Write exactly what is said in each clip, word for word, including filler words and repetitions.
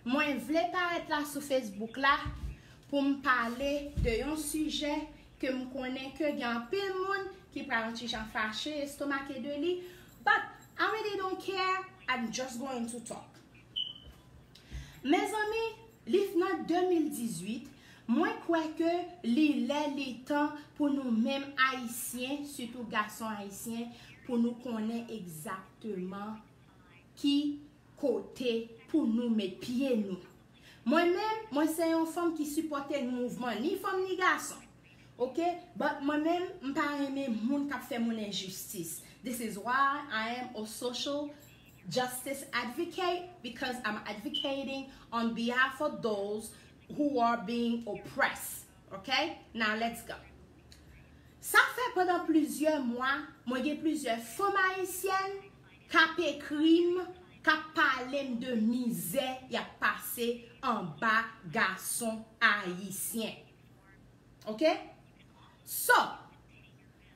Mwen vle parèt la sou Facebook la pou m pale de yon sijè ke m konnen ke gen anpil moun ki pral yon ti jan fache, estomake de li, but I really don't care, I'm just going to talk. Mezanmi, li nan de mil dizuit, mwen kwè ke li lè, li tan pou nou menm Ayisyen, sitou gason Ayisyen, pou nou konnen egzakteman ki kote pou nou met pye nou. Mwen menm, mwen se yon fanm ki sipòte mouvman, ni fanm ni gason. Ok? But mwen menm, m pa renmen moun k ap fè moun enjistis. This is why I am a social justice advocate, because I'm advocating on behalf of those who are being oppressed. Ok? Now let's go. Sa fè pandan plizyè mwa, mwen gen plizyè fanm ayisyèn k ap ekri m, k ap pale m de mizè y ap pase anba gason ayisyen. Ok? So,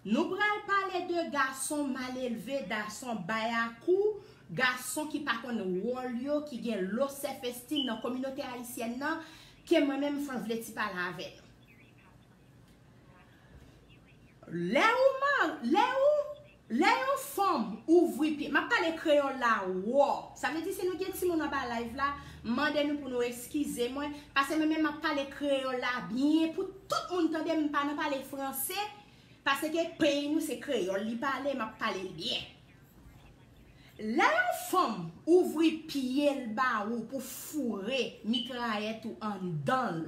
nou pral pale de gason malelve, gason bayakou, gason ki pa konn wòl yo, ki gen low self esteem nan kominote ayisyèn nan, ke mwen menm m vle ti pale avè nou. Lè ou ma, lè ou, lè yon fanm ouvri pye, m ap pale kreyòl la wò. Sa vle di si nou gen timoun anba live la, m mande nou pou nou eskize mwen, paske mwen menm m ap pale kreyòl la byen pou tout moun tande m, pa nan pale franse, paske peyi nou se kreyòl li pale, m ap pale l byen. Lè yon fanm ouvri pye l ba ou pou foure mitrayèt ou anndan l,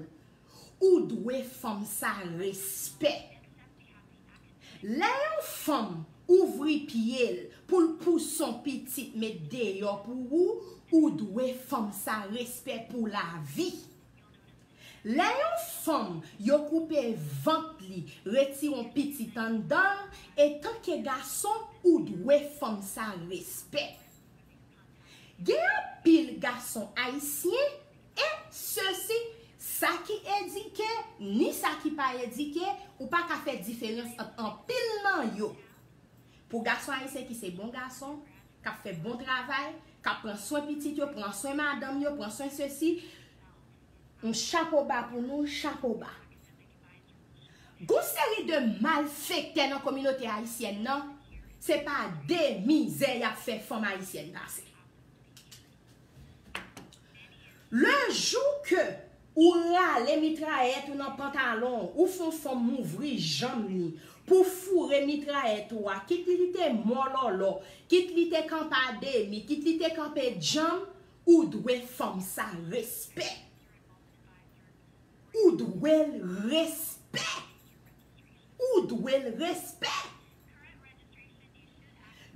ou dwe fanm sa respè. Lè yon fanm ouvri pye l pou l pouse yon pitit met deyò pou ou, ou dwe fanm sa respè pou lavi. Lè yon fanm yo koupe vant li, retire yon pitit anndan l, etanke gason, ou dwe fanm sa respè. Gen anpil gason ayisyen, e sesi, sa ki edike, ni sa ki pa edike, ou pa ka fè diferans ant anpil nan yo. Pou gason ayisyen ki se bon gason, k ap fè bon travay, k ap pran swen pitit yo, pran swen madanm yo, pran swen sesi, m chapo ba pou nou, chapo ba. Gon seri de malfektè nan kominote ayisyèn nan, se pa de mizè y ap fè fanm ayisyèn pase. Le jou ke ou rale mitrayèt ou nan pantalon, ou fè yon fanm ouvri janm li pou foure mitrayèt ou a, kit li te mòlòlò, kit li te kanpe ademi, kit li te kanpe djanm, ou dwe fanm sa respè. Ou dwe l respè. Ou dwe l respè.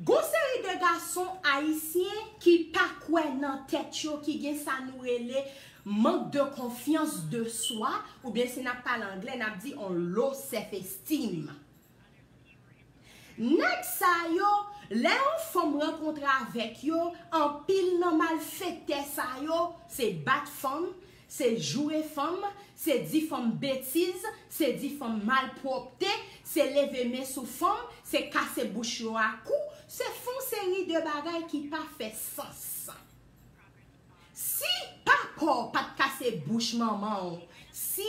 Gon seri de gason ayisyen ki pa kwè nan tèt yo, ki gen sa nou rele mank de konfyans de swa, oubyen si n ap pale anglè, n ap di on low self esteem. Nèg sa yo, lè yon fanm rankontre avèk yo, anpil nan malfektè sa yo, se bat fanm, se joure fanm, se di fanm betiz, se di fanm malpwòpte, se leve men sou fanm, se kase bouch yo a kou, se fè yon seri de bagay ki pa fè sans. Si papa w pa t kase bouch manman w, si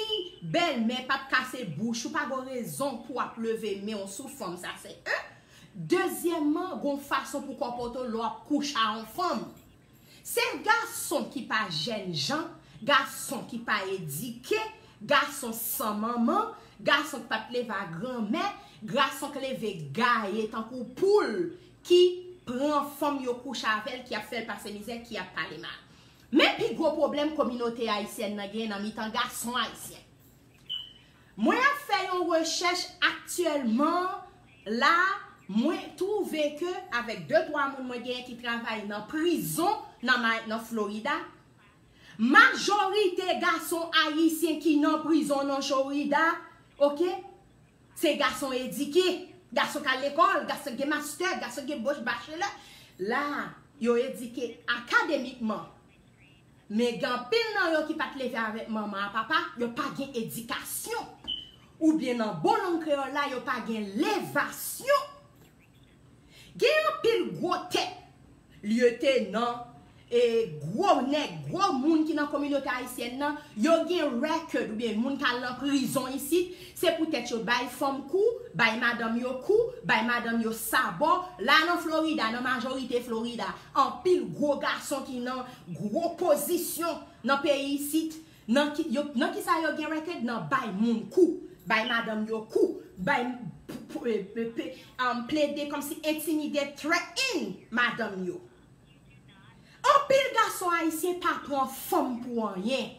bèlmè pa t kase bouch ou, pa gon rezon pou w ap leve men w sou fanm, sa se en. Dezyèmman, gon fason pou kòpòte w lè w ap kouche a yon fanm. Se gason ki pa jènjan, gason ki pa edike, gason san manman, gason ki pa t leve a granmè, gason k leve gaye tankou poul, ki pran fanm yo kouche avè l, ki ap fè l pase mizè, ki ap pale mal. Men pi gwo pwoblèm kominote ayisyèn nan gen nan mitan gason ayisyen. Mwen ap fè yon rechèch aktyèlman la, mwen twouve ke avèk de twa moun mwen genyen ki travay nan prizon nan, nan Florida, majorite gason ayisyen ki nan prizon nan Florida, ok, se gason edike, gason k al lekòl, gason gen mastè, gason gen bachelor. La, yo edike akademikman. Men gen anpil nan yo ki pa t leve avèk manman a papa, yo pa gen edikasyon. Oubyen nan bon lang kreyòl la, yo pa gen levasyon. Gen anpil gwo tèt, lyetenan, e gwo nèg, gwo moun ki nan kominote ayisyèn nan, yo gen record oubyen moun k al nan prizon isit, se poutèt yo bay fanm kou, bay madanm yo kou, bay madanm yo sabò. La nan Florida, nan majorite Florida, anpil gwo gason ki nan gwo pozisyon nan peyi isit, nan ki, yo, nan ki sa yo gen record? Nan bay moun kou, bay madanm yo kou, bay, p-, p-, e, p-, p-, um, plede kòmsi entimide, threaten madanm yo. Anpil gason ayisyen pa pran fanm pou anyen.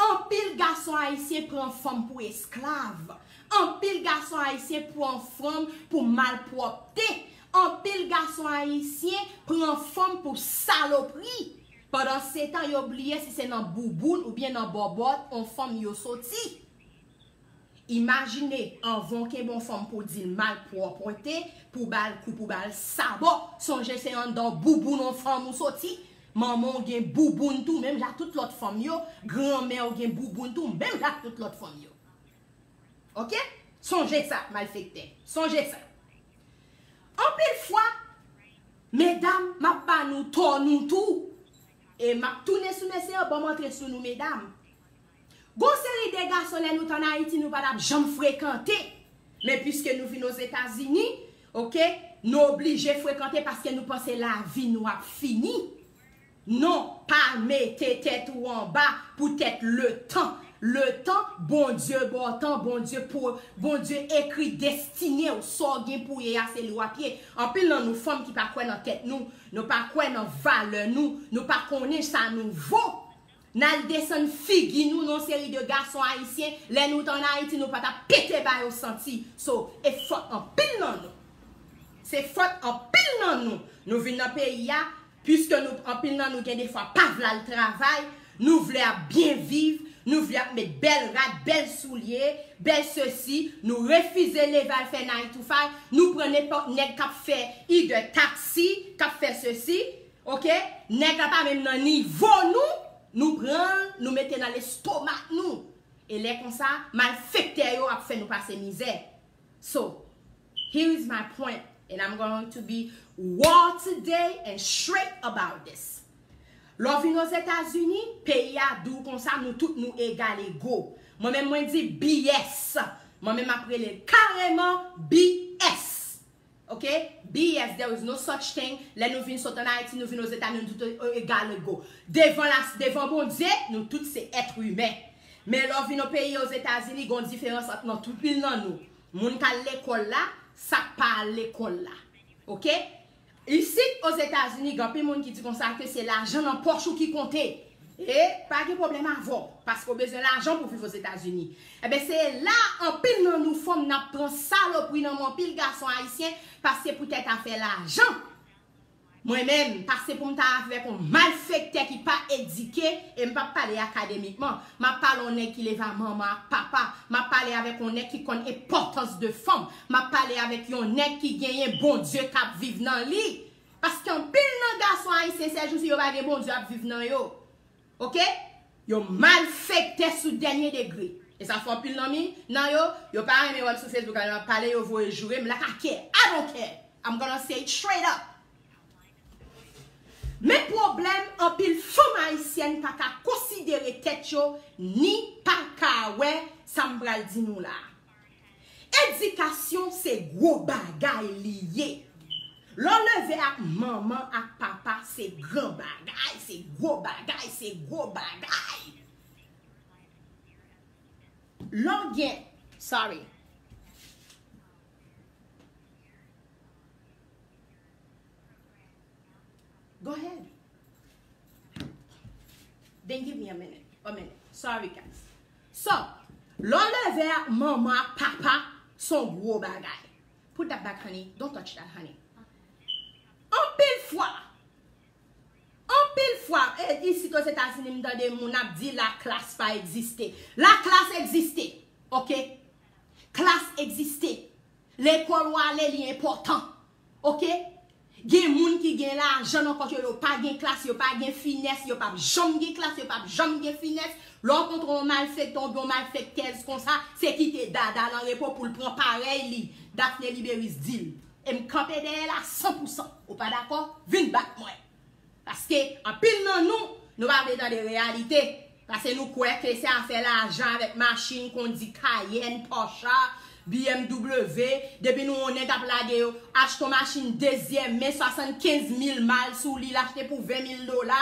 Anpil gason ayisyen pran fanm pou esklav. Anpil gason ayisyen pran fanm pou malpwòpte. Anpil gason ayisyen pran fanm pou salopri. Pandansetan, yo bliye si se nan bouboun oubyen nan bòbòt on fanm yo soti. Imajine, anvan w kenbe yon fanm pou w di l malpwòpte, pou w ba l kou, pou w ba l sabò, sonje se anndan bouboun yon fanm ou soti. Manman w gen bouboun tou, menm jan ak tout lòt fanm yo, granmè w gen bouboun tou, menm jan ak tout lòt fanm yo. Oke? Sonje sa, malfektè. Sonje sa. Anpil fwa, medam, m ap ba nou tò nou tou. E m ap tounen sou mesye yo, ban m antre sou nou, medam. Gon seri de gason, lè nou t ann Ayiti, nou pa t ap janm frekante. Men piske nou vin Ozetazini, oke, nou oblije frekante paske nou panse lavi nou ap fini. Non, pa mete tèt ou anba poutèt letan. Letan, Bondye ba w tan, Bondye pou, Bondye ekri destine w, sa w gen pou ye a, se li w ap ye. Anpil nan nou fanm ki pa kwè nan tèt nou, nou pa kwè nan valè nou, nou pa konnen sa nou vo. N al desann figi nou nan seri de gason ayisyen, lè nou t ann Ayiti, nou pa t ap pete ba yo santi. So, e fòt anpil nan nou. Se fòt anpil nan nou. Nou vin nan peyi a, piske nou, anpil nan nou gen defwa pa vle al travay, nou vle ap byen viv, nou vle ap met bèl rad, bèl soulye, bèl sesi, nou refize leve al fè nine to five, nou pran nenpòt nèg k ap fè either taksi, k ap fè sesi, oke? Nèg la pa menm nan nivo nou, nou pran l, nou mete nan lestomak nou. E lè konsa, malfektè yo ap fè nou pase mizè. So, here is my point, and I'm going to be raw today and straight about this. Lè w vin Ozetazini, peyi a di w konsa, nou tout nou egal ego. Mwen menm mwen di B S. Mwen menm m ap rele l kareman B S. Ok? B S, there is no such thing. Lè nou vin sot ann Ayiti, nou vin Ozetazini, nou tout e-, egal ego. Devan la, devan Bondye, nou tout se èt imen. Men lè w vin nan peyi Ozetazini, gen yon diferans ant nan tout pil nan nou. Moun k al lekòl la, sa k pa al lekòl la. Ok? Isit, Ozetazini, gen anpil moun ki di konsa ke se lajan nan pòch ou ki konte. E pa gen pwoblèm avè w, paske w bezwen lajan pou viv Ozetazini. Enben, se la anpil nan nou fanm n ap pran salopri nan men anpil gason ayisyen, paske poutèt afè lajan. Mwen menm, pase pou m ta avèk yon malfektè ki pa edike, e m p ap pale akademikman, m ap pale yon nèg ki leve a manman ak papa, m ap pale avèk yon nèg ki konn enpòtans de fanm, m ap pale avèk yon nèg ki genyen Bondye k ap viv nan li. Paske anpil nan gason ayisyen, sèjousi, yo pa gen Bondye ap viv nan yo. Ok? Yo malfektè sou dènye degre. E sa fè anpil nan mi, nan yo, yo pa renmen wè m sou Facebook, alò y ap pale, yo voye joure m, like I care, I don't care. I'm gonna say it straight up. Men pwoblèm, anpil fanm ayisyèn pa ka konsidere tèt yo, ni pa ka wè sa m pral di nou la. Edikasyon se gwo bagay li ye. Lè w leve ak manman, ak papa, se gran bagay, se gwo bagay, se gwo bagay. Lè w gen, sorry. Go ahead. Then give me a minute. A minute. Sorry, guys. So, lè w leve ak manman ak papa, se yon gwo bagay. Put that back, honey. Don't touch that, honey. Anpil fwa, anpil fwa, e, isit Ozetazini, m tande moun ap di laklas pa egziste. Laklas egziste. Ok? Klas egziste. Lekòl ou ale, li enpòtan. Ok? Gen moun ki gen lajan nan kont yo, yo pa gen klas, yo pa gen finès, yo p ap janm gen klas, yo p ap janm gen finès. Lè w kontre yon malfektè oubyen yon malfektèz konsa, se kite dada l an repo pou l pran parèy li. Daphne Liberis di l. E m kanpe dèyè l a san pou san. Ou pa dakò? Vin bat mwen. Paske anpil nan nou, nou pa vle tande reyalite. Paske nou kwè ke se afè lajan avèk machin, kondi Cayenne, Porsche, B M W. Depi nou wè yon nèg ap lage yo, achte yon machin dezyèm men, swasannkenz mil miles sou li, l achte pou ven mil dola.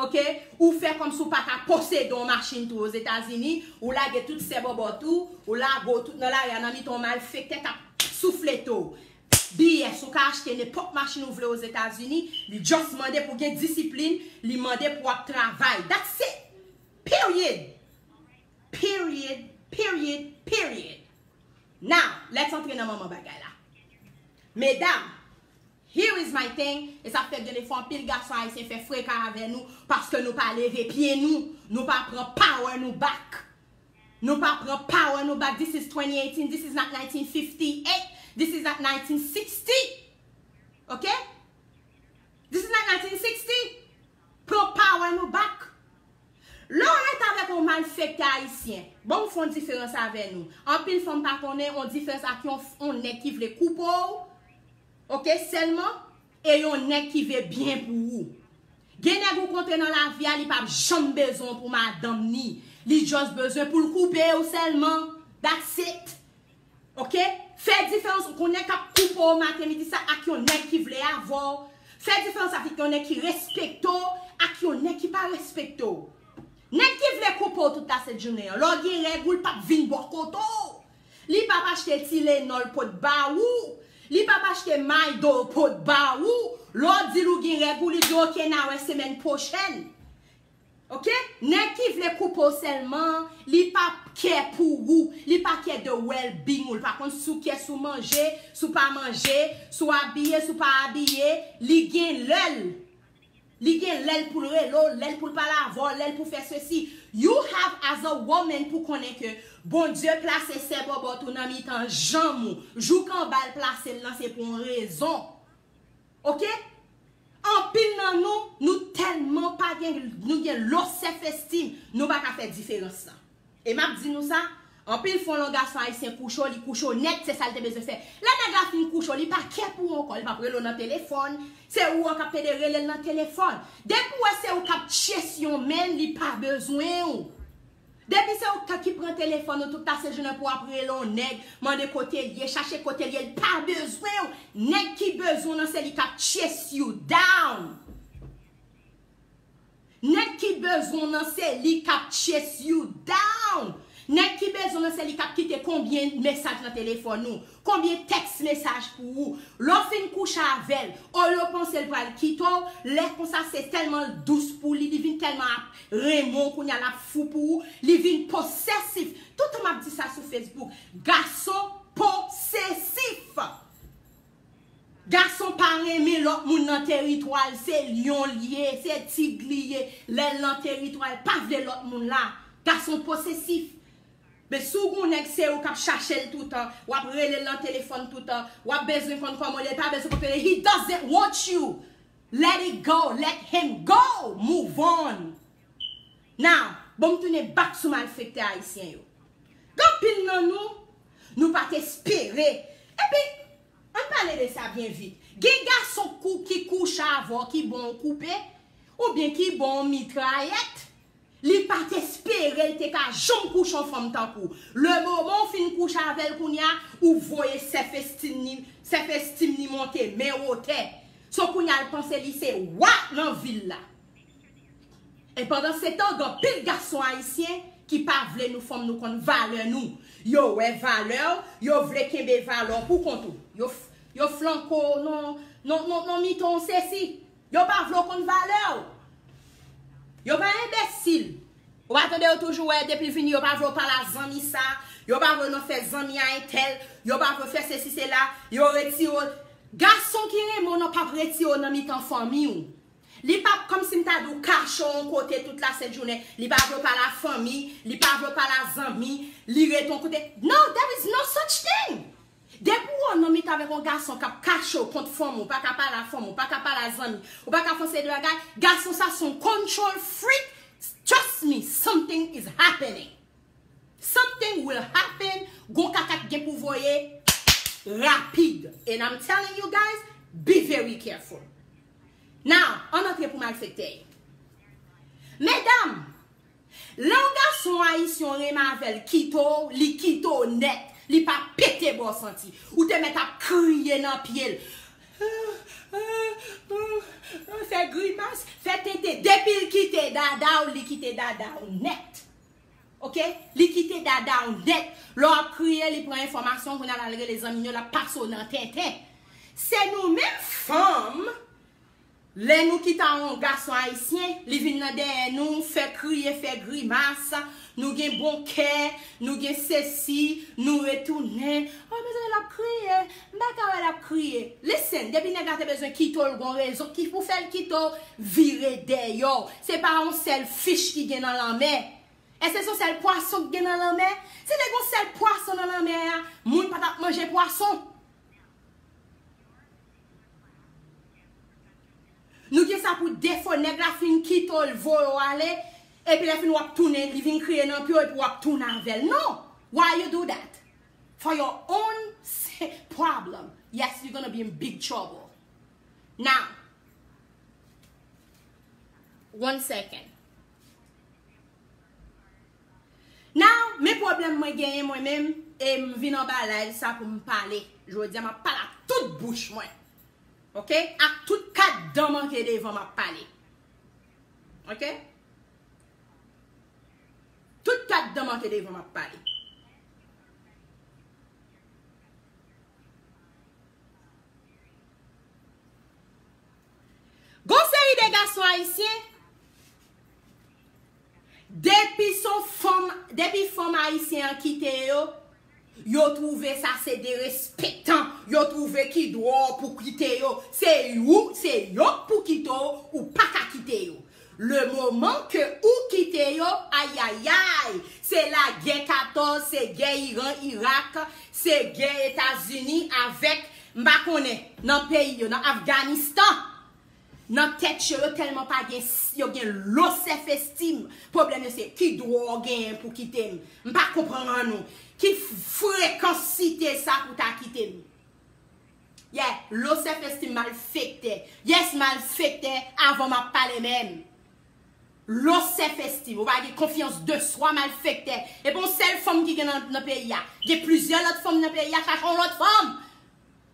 Oke? Ou fè kòmsi w pa ka posede yon machin tou Ozetazini, ou lage tout sè bòbòt ou, ou lage w tout nan lari a nan mitan yon malfektè k ap souflete w. B S, ou ka achte nenpòt machin ou vle Ozetazini, li just mande pou gen disiplin, li mande pou w ap travay. That's it. Period. Period. Period. Period. Now, let's antre nan manman bagay la. Medam, here is my thing, e sa fè gen defwa anpil gason ayisyen fè freka avè nou, paske nou pa leve pye nou, nou pa pran power nou back. Nou pa pran power nou back. This is twenty eighteen, this is not nineteen fifty-eight, this is not nineteen sixty. Ok? This is not nineteen sixty. Pran power nou back. Lè w rete avèk yon malfektè ayisyen, bon, m fè yon diferans avè nou. Anpil fanm pa konnen yon diferans ak yon, yon nèg ki vle koupe w, oke, sèlman, e yon nèg ki vle byen pou ou. Gen nèg ou kontre nan lavi a, li p ap janm bezwen w pou madanm ni. Li just bezwen pou l koupe w sèlman. That's it. Oke? Fè diferans ou konnen k ap koupe w maten midi sa ak yon nèg ki vle avè w. Fè diferans avèk yon nèg ki respekte w ak yon nèg ki pa respekte w. Nèg ki vle koupe w tout lasent jounen an, lè w gen règ ou, l p ap vin bò kote w. Li p ap achte Tylenol pot ba ou. Li p ap achte Midol pot ba ou. Lè w di l ou gen règ ou, li di, "Oke, n a wè semèn pwochèn." Oke? Nèg ki vle koupe w sèlman, li pa kè pou ou, li pa kè de well-being ou, li pa konn si w kè si w manje, si w pa manje, si w abiye, si w pa abiye, li gen lè l. Li gen lè l pou l rele w, lè l pou l pale avè w, lè l pou fè sesi. You have as a woman pou konnen ke Bondye plase sè bòbòt ou nan mitan janm ou, jouk anba l plase l lan se pou yon rezon. Oke? Anpil nan nou, nou tèlman pa gen, nou gen low self esteem, nou pa ka fè diferans lan. E m ap di nou sa, anpil fwa lè yon gason ayisyen kouche w, li kouche w nèt, se sa l te bezwen fè. Lè nèg la fin kouche w, li pa kè pou ou ankò, li p ap rele w nan telefòn. Se ou an k ap pede rele l nan telefòn. Depi w wè se ou k ap chase yon man, li pa bezwen w. Depi se ou k ki pran telefòn ou tout lasent jounen pou w ap rele yon nèg, mande kote l ye, chache kote l ye, li pa bezwen w. Nèg ki bezwen w nan se li k ap chase you down. Nèg ki bezwen w nan se li k ap chase you down. Nèg ki bezwen w nan se li k ap kite konbyen mesaj nan telefòn ou, konbyen tèks mesaj pou ou. Lè w fin kouche avè l, olye w panse l pral kite w, lè konsa se tèlman l dous pou li, li vin tèlman ap renmen w kounye a, l ap fou pou ou, li vin posesif. Toutan m ap di sa sou Facebook, gason posesif. Gason pa renmen lòt moun nan teritwa l, se lyon l ye, se tig li ye, lè l nan teritwa l, pa vle lòt moun la. Gason posesif. Men si w gon nèg se ou k ap chache l toutan, w ap rele l nan telefòn toutan, w ap bezwen konn kòman l ye, l pa bezwen konn he doesn't want you. Let it go, let him go, move on. Now, bon m tounen back sou malfektè ayisyen yo. Gen anpil nan nou, nou pa t espere. Epi, ann pale de sa byen vit. Gen gason kou ki kouche avè w, ki bon w koupe, oubyen ki bon w mitrayèt. Li pa t espere l te ka janm kouche yon fanm tankou w. Le moman w fin kouche avè l kounye a, ou voye self esteem ni, self esteem ni monte men wotè. So kounye a l panse li se wa nan vil la. E pandan se tan, gen anpil gason ayisyen ki pa vle nou fanm nou konn valè nou. Yo wè valè w, yo vle kenbe valè w pou kont ou. Yo, f- yo flanke w nan, nan, nan, nan mitan w sesi. Yo pa vle w konn valè w. Yo pa enbesil. Ou pa tande yo toujou wè depi vini yo pa vle w pale a zanmi sa, yo pa vle w nan fè zanmi a entèl, yo pa vle w fè sesi sela, yo retire w. Gason ki renmen w nan p ap retire w nan mitan fanmi w. Li p ap kòmsi m ta di w kache w yon kote tout lasent jounen, li pa vle w pale a fanmi, li pa vle w pale a zanmi, li rete yon kote. No, there is no such thing. Depi w nan mitan avèk yon gason k ap kache w kont fanmi w, pa ka pale a fanmi w, pa ka pale a zanmi, ou pa ka fè yon seri de bagay, gason sa se yon control freak, trust me, something is happening. Something will happen, gon kaka k gen pou voye rapid. And I'm telling you guys, be very careful. Now, ann antre pou malfektè yo. Medam, lè yon gason ayisyen w renmen avè l kite w, li kite w nèt, li pa pete ba w santi. Ou te mèt ap kriye nan pye l. Fè grimas, fè tenten. Depi l kite dada w, li kite dada w nèt. Oke? Li kite dada w nèt. Lè w ap kriye, li pran enfòmasyon, kounye a l al rele zanmi l yo, l ap pase w nan tenten. Se nou menm fanm, lè nou kite yon gason ayisyen, li vin nan dèyè nou, fè kriye, fè grimas, nou gen bon kè, nou gen sesi, nou retounen. Oh, mezanmi, l ap kriye. M pa ka wè l ap kriye. Listen, depi nèg la te bezwen kite w, l gon rezon ki pou fè l kite w, vire dèyè w. Se pa yon sèl fich ki gen nan lanmè. Èske se yon sèl pwason ki gen nan lanmè? Si te gen yon sèl pwason nan lanmè a, moun pa t ap manje pwason. Nou gen sa pou defo, nèg la fin kite w, l voye w ale, epi lè fini w ap tounen, li vin kriye nan pye w, epi w ap tounen avè l. Non! Why you do that? For your own problem. Yes, you're gonna be in big trouble. Now, one second. Now, men pwoblèm mwen genyen mwen menm, e m vin anba live sa pou m pale. Jodi a, m ap pale ak tout bouch mwen. Oke? Ak tout kat dan manke devan m ap pale. Oke? Tout kat dan manke devan m ap pale. Gon seri de gason ayisyen, depi son fanm, depi fanm ayisyen an kite yo, yo twouve sa se derespektan, yo twouve ki dwòl pou kite yo. Se ou, se yo k pou kite w, ou pa ka kite yo. Le moman ke ou kite yo, ayayay, se lagè katòz, se gè Iran, Irak, se gè Etazini avèk, m pa konnen, nan peyi yo, nan Afganistan. Nan tèt yo, yo tèlman pa gen, yo gen low self esteem. Pwoblèm yo se ki dwa w genyen pou kite m. M pa konprann ou. Ki frekansite sa pou ta kite m? Yeah, low self esteem malfektè. Yes, malfektè, avan m ap pale menm. Low self esteem, ou pa gen konfyans de swa, malfektè. E pa yon sèl fanm ki gen nan, nan peyi a. Gen plizyè lòt fanm nan peyi a, chache yon lòt fanm.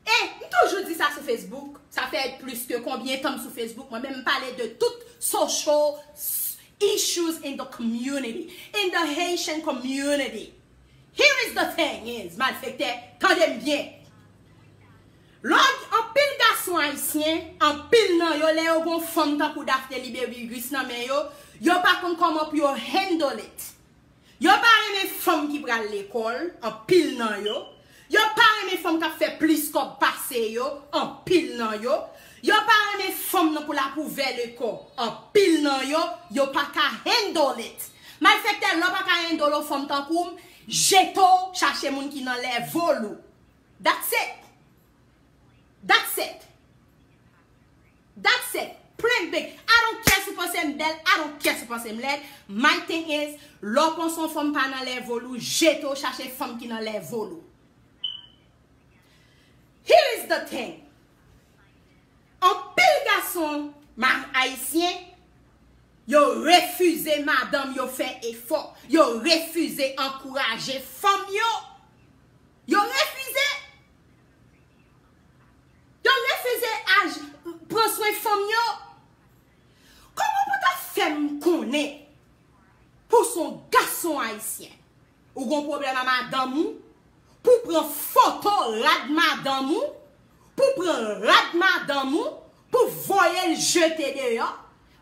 E m toujou di sa sou Facebook. Sa fè plis ke konbyen tan m sou Facebook, mwen menm m pale de tout social s- issues in the community, in the Haitian community. Here is the thing is, malfektè, tande m byen. Lòt, anpil gason ayisyen, anpil nan yo, lè yo gon fanm tankou Daphne Liberirus nan men yo, yo pa konn kòman pou yo handle it. Yo pa renmen fanm ki pral lekòl, anpil nan yo. Yo pa renmen fanm k ap fè plis kòb pase yo, anpil nan yo. Yo pa renmen fanm nan pou l ap ouvè lekò, anpil nan yo. Yo pa ka handle it. Malfektè, lè w pa ka handle yon fanm tankou m, jete w chache moun ki nan level ou. That's it. That's it. That's it. Plain big. I don't care si w panse m bèl, I don't care si w panse m lèd. My thing is, lè w panse yon fanm pa nan level ou, jete w chache fanm ki nan level ou. Here is the thing. Anpil gason ma- ayisyen, yo refize madanm yo fè efò. Yo refize ankouraje fanm yo. Yo refize. Yo refize aj- pran swen fanm yo. Kòman pou ta fè m konnen pou s on gason ayisyen? Ou gon pwoblèm a madanm ou? Pou pran foto rad madanm ou? Pou pran rad madanm ou? Pou voye l jete deyò?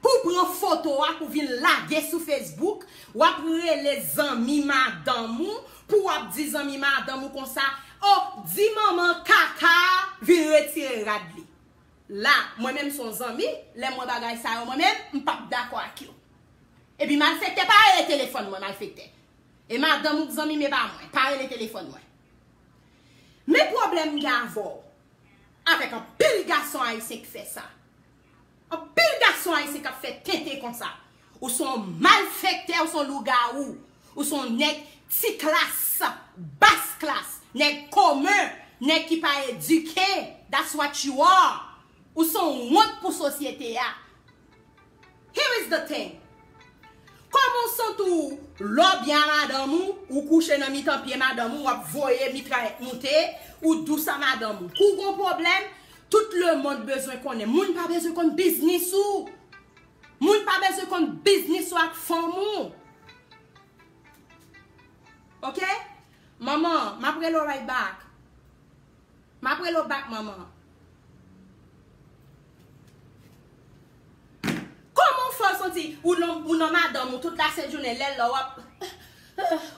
Pou pran foto a pou vin lage sou Facebook? W ap rele zanmi madanm ou pou w ap di zanmi madanm ou konsa, o, di manman kaka vin retire rad li. La, mwen menm s on zanmi, lè m wè bagay sa yo mwen menm, m p ap dakò ak yo. Epi malfektè pa rele telefòn mwen, malfektè. E madanm ou k zanmi m e pa mwen, pa rele telefòn mwen. Men pwoblèm m gen avè w, avèk anpil gason ayisyen k fè sa. Anpil gason ayisyen k ap fè tenten konsa. Ou s on malfektè, ou s on lougawou. Ou s on nèg ti klas, bas klas, nèg komen, nèg ki pa edike. That's what you are. Ou se yon wont pou sosyete a. Here is the thing. Kòman w santi w lè w byen a madanm ou, ou kouche nan mitan pye madanm ou, w ap voye mitrayèt moute, ou dous a madanm ou. Kou gon pwoblèm, tout lemonn bezwen konnen. Moun pa bezwen konn biznis ou. Moun pa bezwen konn biznis ou ak fanm ou. Ok? Manman, m ap rele w right back. M ap rele w back, manman. Kòman w fè w santi ou nan, ou nan madanm ou tout lasent jounen, lè l la w ap,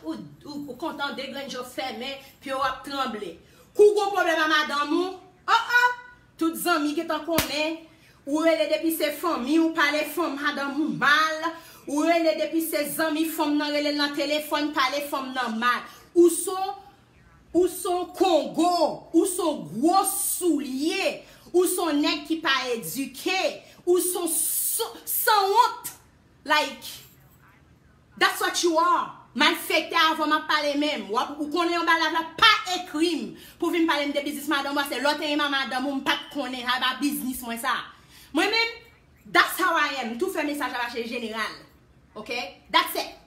ou, ou, ou kontan, de grenn je w fèmen, pye w ap tranble. Kou gon pwoblèm a madanm ou, oh, oh, tout zanmi gentan konnen, ou rele depi se fanmi, ou pale fanm madanm ou mal, ou rele depi se zanmi fanm nan rele l nan telefòn, pale fanm nan mal. Ou se yon Ou se yon kongo, ou se yon gwo soulye, ou se yon nèg ki pa edike, ou se yon san, sanwont. Like, that's what you are. Malfektè, avan m ap pale menm. W ap, ou konnen yon bagay la pa ekri m pou vin pale m de biznis madanm ou, se lè w te renmen madanm ou, m pa t konnen, sa pa biznis mwen sa. Mwen menm, that's how I am. M tou fè mesaj la mache jeneral. Ok? That's it.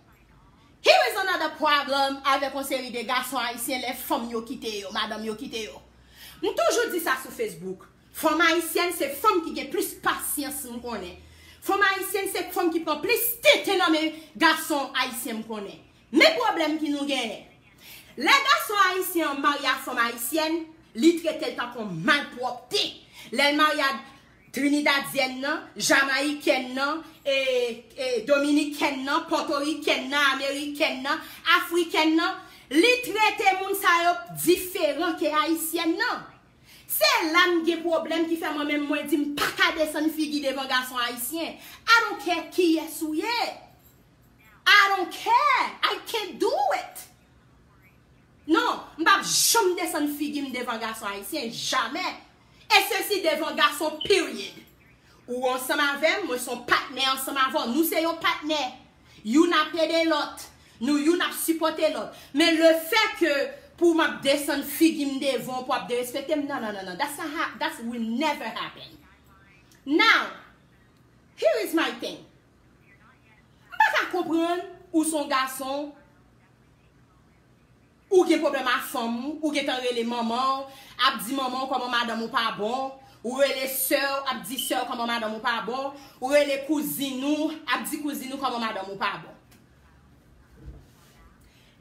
Here is another problem avèk yon seri de gason ayisyen lè fanm yo kite yo, madanm yo kite yo. M toujou di sa sou Facebook. Fanm ayisyèn se fanm ki gen plis pasyans m konnen. Fanm ayisyèn se fanm ki pran plis tenten nan men gason ayisyen m konnen. Men pwoblèm ki nou genyen. Lè gason ayisyen an marye ak fanm ayisyèn, li trete l tankou malpwòpte. Lè l marye ak Trinidadyen nan, Jamayikèn nan, e, e, Dominikèn nan, Pòtorikèn nan, Amerikèn nan, Afrikèn nan, li trete moun sa yo diferan ke Ayisyèn nan. Se la m gen pwoblèm ki fè mwen menm mwen di m pa ka desann figi devan gason ayisyen. I don't care kiyès ou ye. I don't care. I can't do it. Non, m p ap janm desann figi m devan gason ayisyen, jamè. E sesi devan gason, period. Ou ansanm avè m, mwen se yon patnè ansanm avè w. Nou se yon patnè. Youn ap ede lòt. Nou youn ap sipòte lòt. Men le fait que pou m ap desann figi m devan w, pou w ap derespekte m, non, non, non, non. That's not ha-, that will never happen. Now, here is my thing. M pa ka konprann ou se yon gason, ou gen pwoblèm ak fanm ou, ou gentan rele manman w, ap di manman w kòman madanm ou pa bon, ou rele sè w, ap di sè w kòman madanm ou pa bon, ou rele kouzin ou, ap di kouzin ou kòman madanm ou pa bon.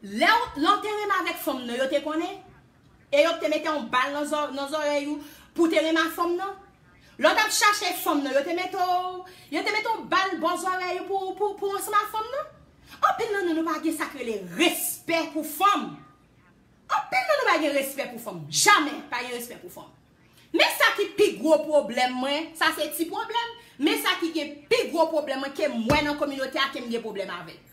Lè w, lè w te renmen avèk fanm nan, yo te konnen? E yo te mete yon bal nan zò-, nan zòrèy ou pou te renmen ak fanm nan? Lè w t ap chache fanm nan, yo te mete w, yo te mete yon bal bò zòrèy ou pou, pou, pou ansanm ak fanm nan? Anpil nan nou, nou pa gen sa k rele respè pou fanm. Anpil nan nou pa gen respè pou fanm. Jamè pa gen respè pou fanm. Men sa ki pi gwo pwoblèm mwen, sa se ti pwoblèm, men sa ki gen pi gwo pwoblèm mwen ke m wè nan kominote a ke m gen pwoblèm avè l.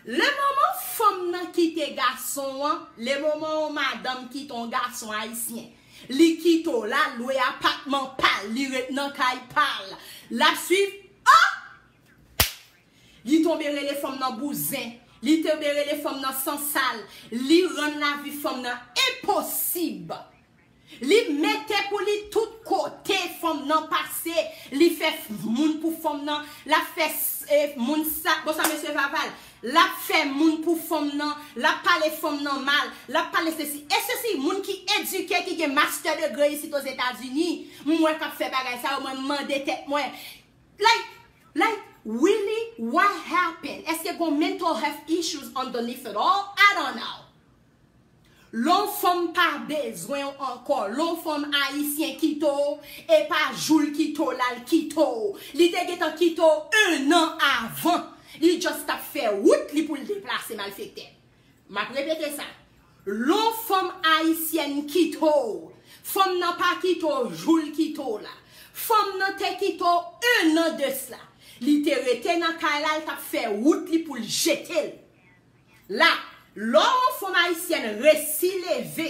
Le moman fanm nan kite gason an, le moman yon madanm kite yon gason ayisyen, li kite w, l al lwe apatman pa l, li ret nan kay pa l, l ap swiv, oh! Li tonbe rele fanm nan bouzen, li tonbe rele fanm nan sansal, li rann lavi fanm nan enposib. Li mete pou li tout kote fanm nan pase, li fè f-, moun pou fanm nan, l ap fè s-, e, moun sa, bon sa mesye Vaval, l ap fè moun pou fanm nan, l ap pale fanm nan mal, l ap pale sesi. E sesi, moun ki edike, ki gen master degree isit Ozetazini, m wè k ap fè bagay sa yo, mwen m mande tèt mwen, like, like, really, what happened? Èske gon mental health issues underneath it all? I don't know. Lè yon fanm pa bezwen w ankò, lè yon fanm ayisyen kite w, e pa jou l kite w la l kite w. Li te gentan kite w en an avan. Li just t ap fè wout li pou l deplase, malfektè. M ap repete sa. Lè yon fanm ayisyèn kite w, fanm nan pa kite w jou l kite w la. Fanm nan te kite w en an de sla. Li te rete nan kay la, l t ap fè wout li pou l jete l. La, lè yon fanm ayisyèn resi leve,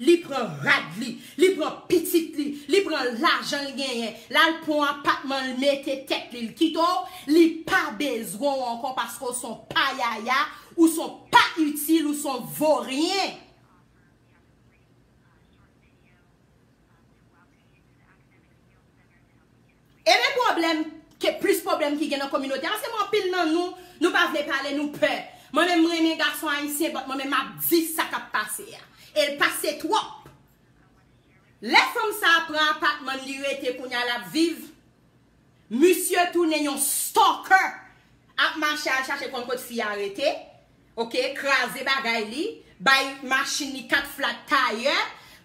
li pran rad li, li pran pitit li, li pran lajan l genyen, l al pran yon apatman, l mete tèt li, l kite w, li pa bezwen w ankò paske w se yon payaya, ou se yon pa itil, ou se yon voryen. pwoblèm, ke plis pwoblèm ki gen nan kominote a. Paske mwen, anpil nan nou, nou pa vle pale, nou pè. Mwen menm, mwen renmen gason ayisyen, but mwen menm, m ap di sa k ap pase a. E l pase twòp. Lè fanm sa a pran apatman li rete, kounye a l ap viv, misye tounen yon stalker, ap mache al chache konn kot fi a rete, oke, kraze bagay li, bay machin li kat flat tire,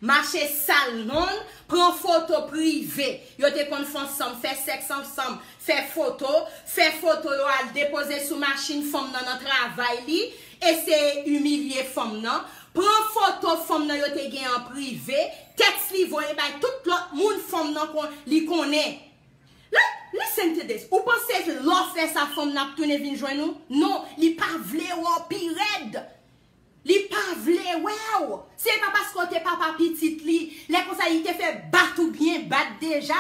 mache sal non l, pran foto prive. Yo te konn fè ansanm, fè sèks ansanm, fè foto, fè foto yo al depoze sou machin fanm nan nan travay li, eseye imilye fanm nan, pran foto fanm nan yo te gen an prive, tèks li voye bay tout lòt moun fanm nan kon, li konnen. Li, listen to this. Ou panse lè w fè sa fanm nan ap tounen vin jwenn ou? Non, li pa vle wè w pi rèd. Li pa vle wè w. Se pa paske w te papa pitit li. Lè konsa li te fè bat ou byen bat deja.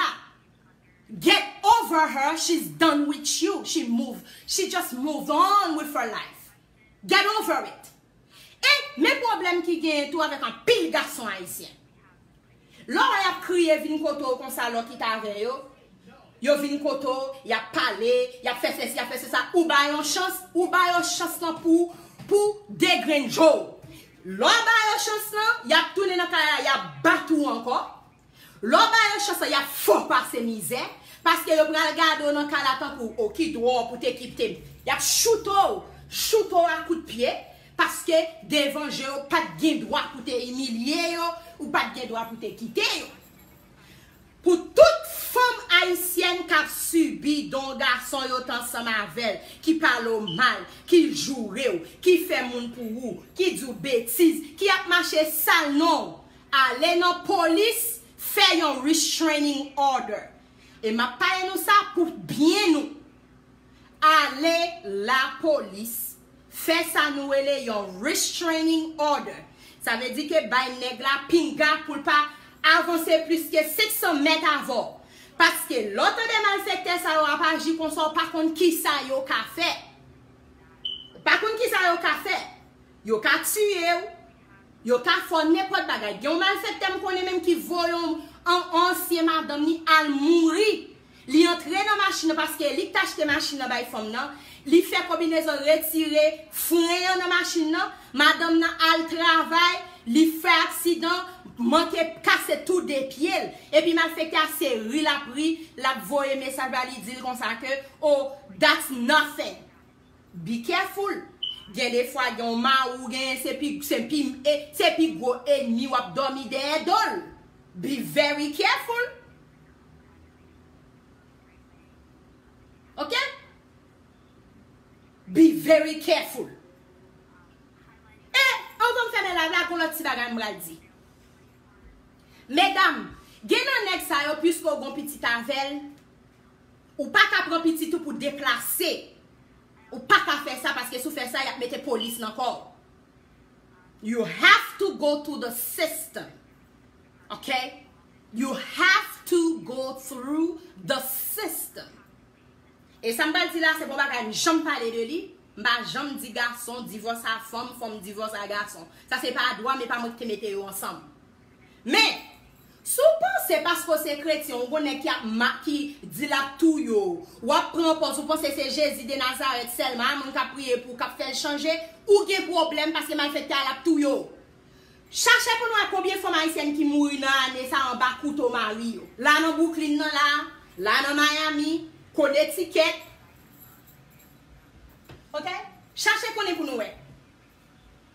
Get over her, she's done with you. She move, she just move on with her life. Get over it. E men pwoblèm ki genyen tou avèk anpil gason ayisyen. Lè w wè y ap kriye vin kote w konsa lè w kite avè yo, yo vin kote w, y ap pale, y ap fè sesi, y ap fè sesa, ou ba yo chans, ou ba yo chans lan pou, pou degrenn je w. Lè w ba yo chans lan, y ap tounen nan kay la, y ap bat ou ankò. Lè w ba yo chans lan, y ap fè w pase mizè, paske yo pral gade w nan kay la tankou, o, ki dwòl pou te kite m. Y ap choute w, choute w a kout pye, paske devan je yo, w pa t gen dwa pou te imilye yo, ou pa t gen dwa pou te kite yo. Pou tout fanm ayisyèn k ap sibi de yon gason yo t ansanm avè l, ki pale w mal, ki joure w, ki fè moun pou ou, ki di w betiz, ki ap mache sal non w, ale nan polis, fè yon restraining order. E m ap pale nou sa pou byen nou. Ale lapolis, fè sa nou rele yon restraining order. Sa vle di ke bay nèg la pinga pou l pa avanse plis ke senk san mèt avè w. Paske lè w tande malfektè sa yo ap aji konsa, w pa konn kisa yo ka fè. W pa konn kisa yo ka fè. Yo ka tiye w. Yo ka fè w nenpòt bagay. Gen yon malfektè m konnen menm ki voye yon, yon ansyen madanm li al mouri. Li antre nan machin nan paske li k t achte machin nan bay fanm nan. Li fè konbinezon retire fren an nan machin nan. Madanm nan al travay, li fè aksidan, manke kase tou de pye l. Epi malfektè a se ri l ap ri, l ap voye mesaj ba li, di l konsa ke, oh, that's nothing. Be careful. Gen de fwa gen yon mari w genyen, se pi, se pi, e, se pi gwo enmi w ap dòmi dèyè do l. Be very careful. Ok? Be very careful. E, anvan m fèmen live la, gon lòt ti bagay m pral di. Medam, gen nan nèg sa yo, piske w gon pitit avè l, ou pa ka pran pitit ou pou deplase. Ou pa ka fè sa paske si w fè sa, y ap mete polis nan kò w. You have to go through the system. Ok? You have to go through the system. E sa m pral di la, se pa yon bagay m janm pale de li. M pa janm di gason divòs a fanm, fanm divòs a gason. Sa se pa dwa m, e pa mwen ki te mete yo ansanm. Men, si w panse paske w se kretyen, ou gon nèg ki ap ma-, ki di l ap touye w, w ap pran pòz, ou panse se Jezi de Nazarèt sèlman, a moun k ap priye pou w, k ap fè l chanje, ou gen pwoblèm paske malfektè a l ap touye w. Chache pou n wè konbyen fanm ayisyèn ki mouri nan ane sa anba kouto mari yo. La nan Brooklyn nan la, la nan Miami, Connecticut. Ok? Chache konnen pou nou wè.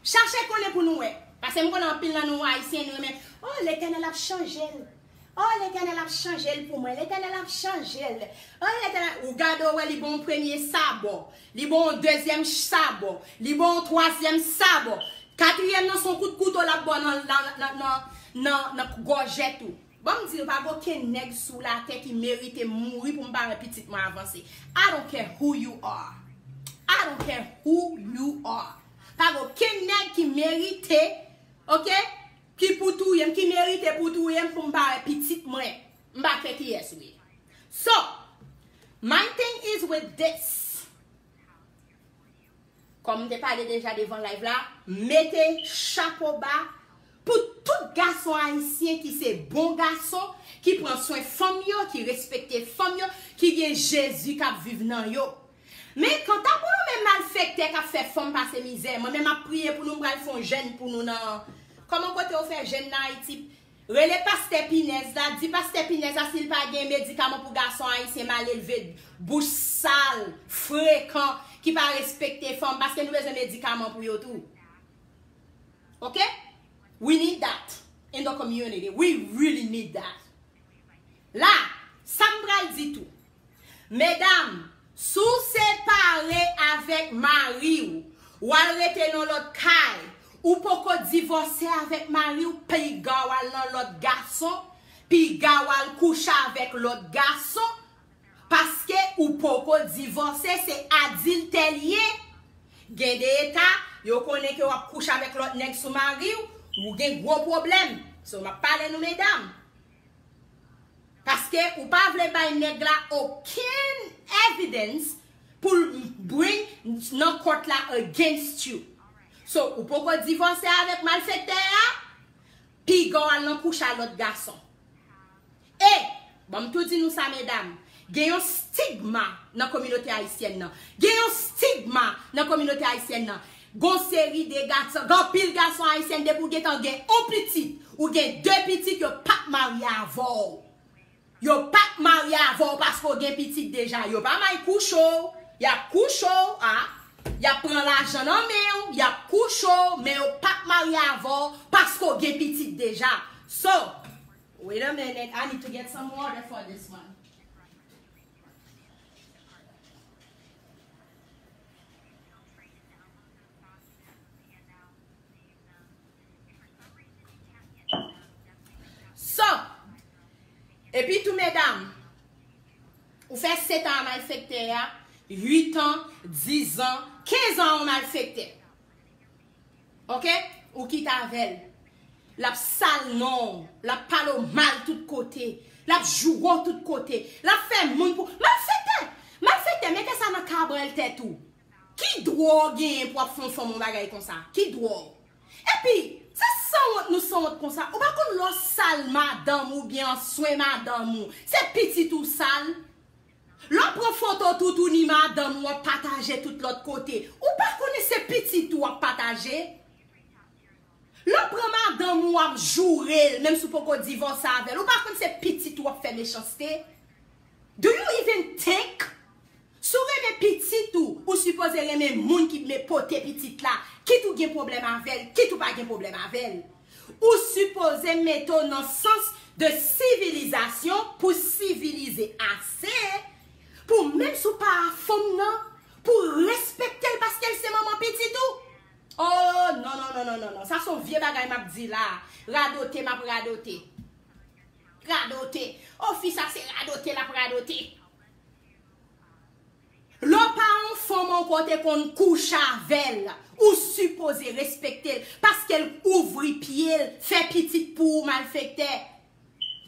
Chache konnen pou nou wè. Paske m konnen anpil nan nou ayisyen, nou renmen, oh, Letènèl ap chanje l. Oh, Letènèl ap chanje l pou mwen. Letènèl ap chanje l. Oh, Letènèl, ou gade, ou wè, li ba w yon premye sabò. Li ba w yon dezyèm sabò. Li ba w yon twazyèm sabò. Katriyèm nan, se yon kout kouto l ap ba w nan, nan, nan, nan, nan, nan gòjèt ou. Ban m di nou, pa gen okenn nèg sou latè ki merite mouri pou m pa wè pitit mwen avanse. I don't care who you are. I don't care who you are. Pa gen okenn nèg ki merite, ok, ki pou touye m, ki merite pou touye m pou m pa wè pitit mwen. M pa kè kiyès ou ye. So, my thing is with this. Kòm m te pale deja devan live la, mete chapo ba Pou tout gason ayisyen ki se bon gason, ki pran swen fanm yo, ki respekte fanm yo, ki gen Jezi k ap viv nan yo. Men kanta pou nou menm malfektè k ap fè fanm pase mizè, mwen menm ap priye pou nou, m pral fè yon jèn pou nou nan, kòman kote yo fè jèn nan Ayiti? Rele pastè Pinèz la, di pastè Pinèz la si l pa gen medikaman pou gason ayisyen malelve, bouch sal, frekan, ki pa respekte fanm, paske nou bezwen medikaman pou yo tou. Ok? We need that in the community. We really need that. La, sa m pral di tou. Medam, si w separe avèk mari w, w al rete nan lòt kay, ou poko divòse avèk mari w, piga w al nan lòt gason, piga w al kouche avèk lòt gason, paske ou poko divòse, se adiltè l ye. Gen de eta, yo konnen ke w ap kouche avèk lòt nèg sou mari w, ou gen gwo pwoblèm. So, m ap pale nou, medam. Paske ou pa vle bay nèg la okenn evidence pou l bring nan kòt la against you. So, ou poko divòse avèk malfektè a, piga w al nan kouche a lòt gason. E, ban m tou di nou sa, medam, gen yon stigma nan kominote ayisyèn nan. Gen yon stigma nan kominote ayisyèn nan. Gon seri de gason, gen anpil gason ayisyen depi w gentan gen on pitit, ou gen de pitit, yo p ap marye avè w. Yo p ap marye avè w paske w gen pitit deja. Yo pa may kouche w. Y ap kouche w, a. Y ap pran lajan nan men w. Y ap kouche w, men yo p ap marye avè w paske w gen pitit deja. So, wait a minute. I need to get some water for this one. So, epi tou, medam, ou fè sèt an a malfektè a, uit an, diz an, kenz an a yon malfektè. Ok? Ou kite avè l. L ap sal non w, l ap pale w mal tout kote, l ap joure w tout kote, l ap fè moun pou. Malfektè! Malfektè, mete sa nan kabral tèt ou. Ki dwa w genyen pou w ap fè yon fanm yon bagay konsa? Ki dwa w? Epi, se sanwont nou sanwont konsa. Ou pa konn lè w sal madanm ou byen an swen madanm ou, se pitit ou sal? Lè w pran foto toutouni madanm ou w ap pataje tout lòt kote, ou pa konnen se pitit ou w ap pataje? Lè w pran madanm ou w ap joure l, menm si w poko divòse avè l, ou pa konn se pitit ou w ap fè mechanste? Do you even think? Si w renmen pitit ou, ou sipoze renmen moun ki me pote pitit la, kit ou gen pwoblèm avè l, kit ou pa gen pwoblèm avè l. Ou sipoze mete w nan sans de sivilizasyon pou sivilize ase pou menm si w pa a fanm nan, pou w respekte l paske l se manman pitit ou. Oh, non, non, non, non, non, non. Sa se yon vye bagay m ap di la. Radote, m ap radote. Radote. Oh, fi sa se radote, l ap radote. Lè w pa yon fanm ankò te konn kouche avè l, ou sipoze respekte l, paske l ouvri pye l, fè pitit pou ou, malfektè.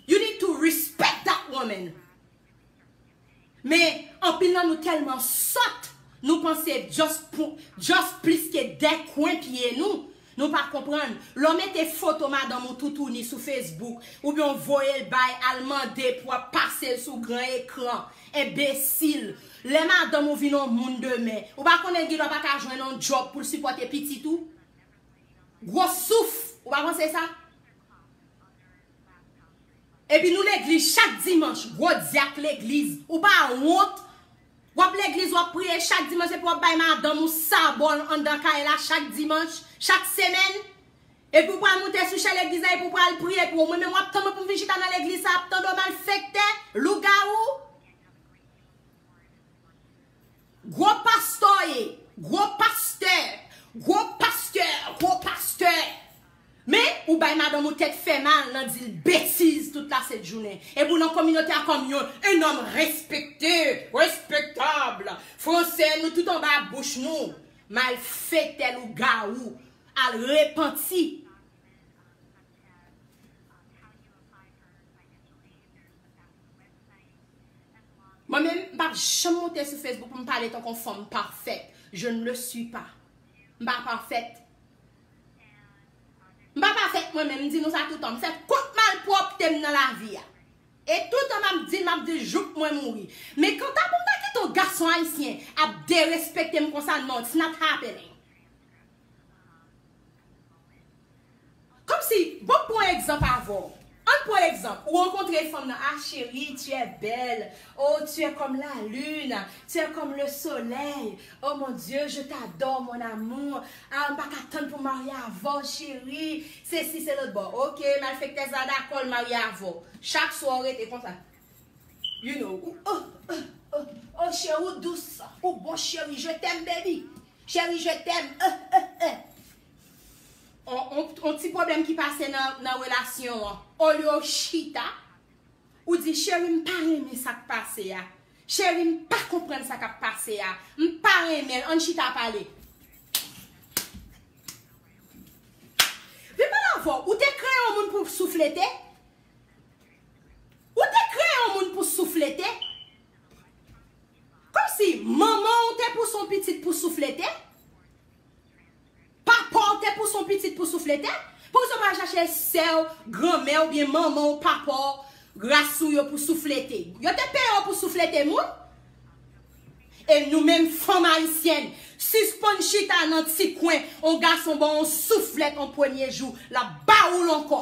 You need to respect that woman. Men, anpil nan nou tèlman sòt, nou panse just pou, just plis ke de kwen pye nou. Nou pa konprann. Lè w mete foto madanm ou toutouni sou Facebook, oubyen w voye l bay, al mande pou w ap pase l sou gran ekran. Enbesil. Lè madanm ou vin yon moun demen, ou pa konnen l gen dwa pa ka jwenn yon djòb pou l sipòte pitit ou? Gwo souf. Ou pa panse sa? Epi nou legliz chak dimanch, gwo dyak legliz. Ou pa wont? W ap legliz, w ap priye chak dimanch, epi w ap bay madanm ou sabòl anndan kay la chak dimanch, chak semèn. Epi w pral moute sou chè legliz la, epi w pral priye pou ou. Mwen menm, w ap tann mwen pou m vin chita nan legliz sa, ap tande w malfektè, lougawou. Gwo pastè w ye, gwo pastè, gwo pastè, gwo pastè. Men, ou bay madanm ou tèt fè mal nan di l betiz tout lasent jounen. Epi w nan kominote a kòm yon, un homme respecté, respectable. Fransè, nou tout anba bouch nou. Malfektè, lougawou. Al repanti. Mwen menm, m p ap janm monte sou Facebook pou m pale tankou yon fanm pafèt. Je ne le suis pas. M pa pafèt. M pa pafèt mwen menm, m di nou sa toutan. M fè tout malpwòpte m nan lavi a. E toutan m ap di l, m ap di l jouk mwen mouri. Men kanta pou m ta kite yon gason ayisyen ap derespekte m konsa, no, it's not happening. Kòmsi, bon, m pran egzanp avè w. Ann pran egzanp, ou rankontre fanm nan, ah, chérie, tu es belle. Oh, tu es comme la lune. Tu es comme le soleil. Oh mon Dieu, je t'adore, mon amour. Ah, m pa ka tann pou marye avè w, cheri. Sesi, se lòt bò. Ok, malfektèz la dakò l marye avè w. Chak swa w rete konsa. You know, ou, oh, oh, oh, oh, cheri, ou dous, ou bon, cheri, je t'aime, baby. Cheri, je t'aime. Euh, euh, euh. On, on, on ti pwoblèm ki pase nan, nan relasyon an. Olye w chita, ou di, cheri, m pa renmen sa k pase a. Cheri, m pa konprann sa k ap pase a. M pa renmen l. Ann chita pale. Vin pale avè w. Ou te kreye yon moun pou souflete? Ou te kreye yon moun pou souflete? Kòmsi manman w te pouse yon pitit pou souflete? Papa w te pouse yon pitit pou souflete? Poukisa w pa chache sè w, granmè w, oubyen manman w, papa w, ras ou yo pou souflete? Yo te peye w pou souflete moun? E nou menm fanm ayisyèn, sispann chita nan ti kwen, yon gason ba w yon souflèt yon premye jou, l ap ba ou l ankò.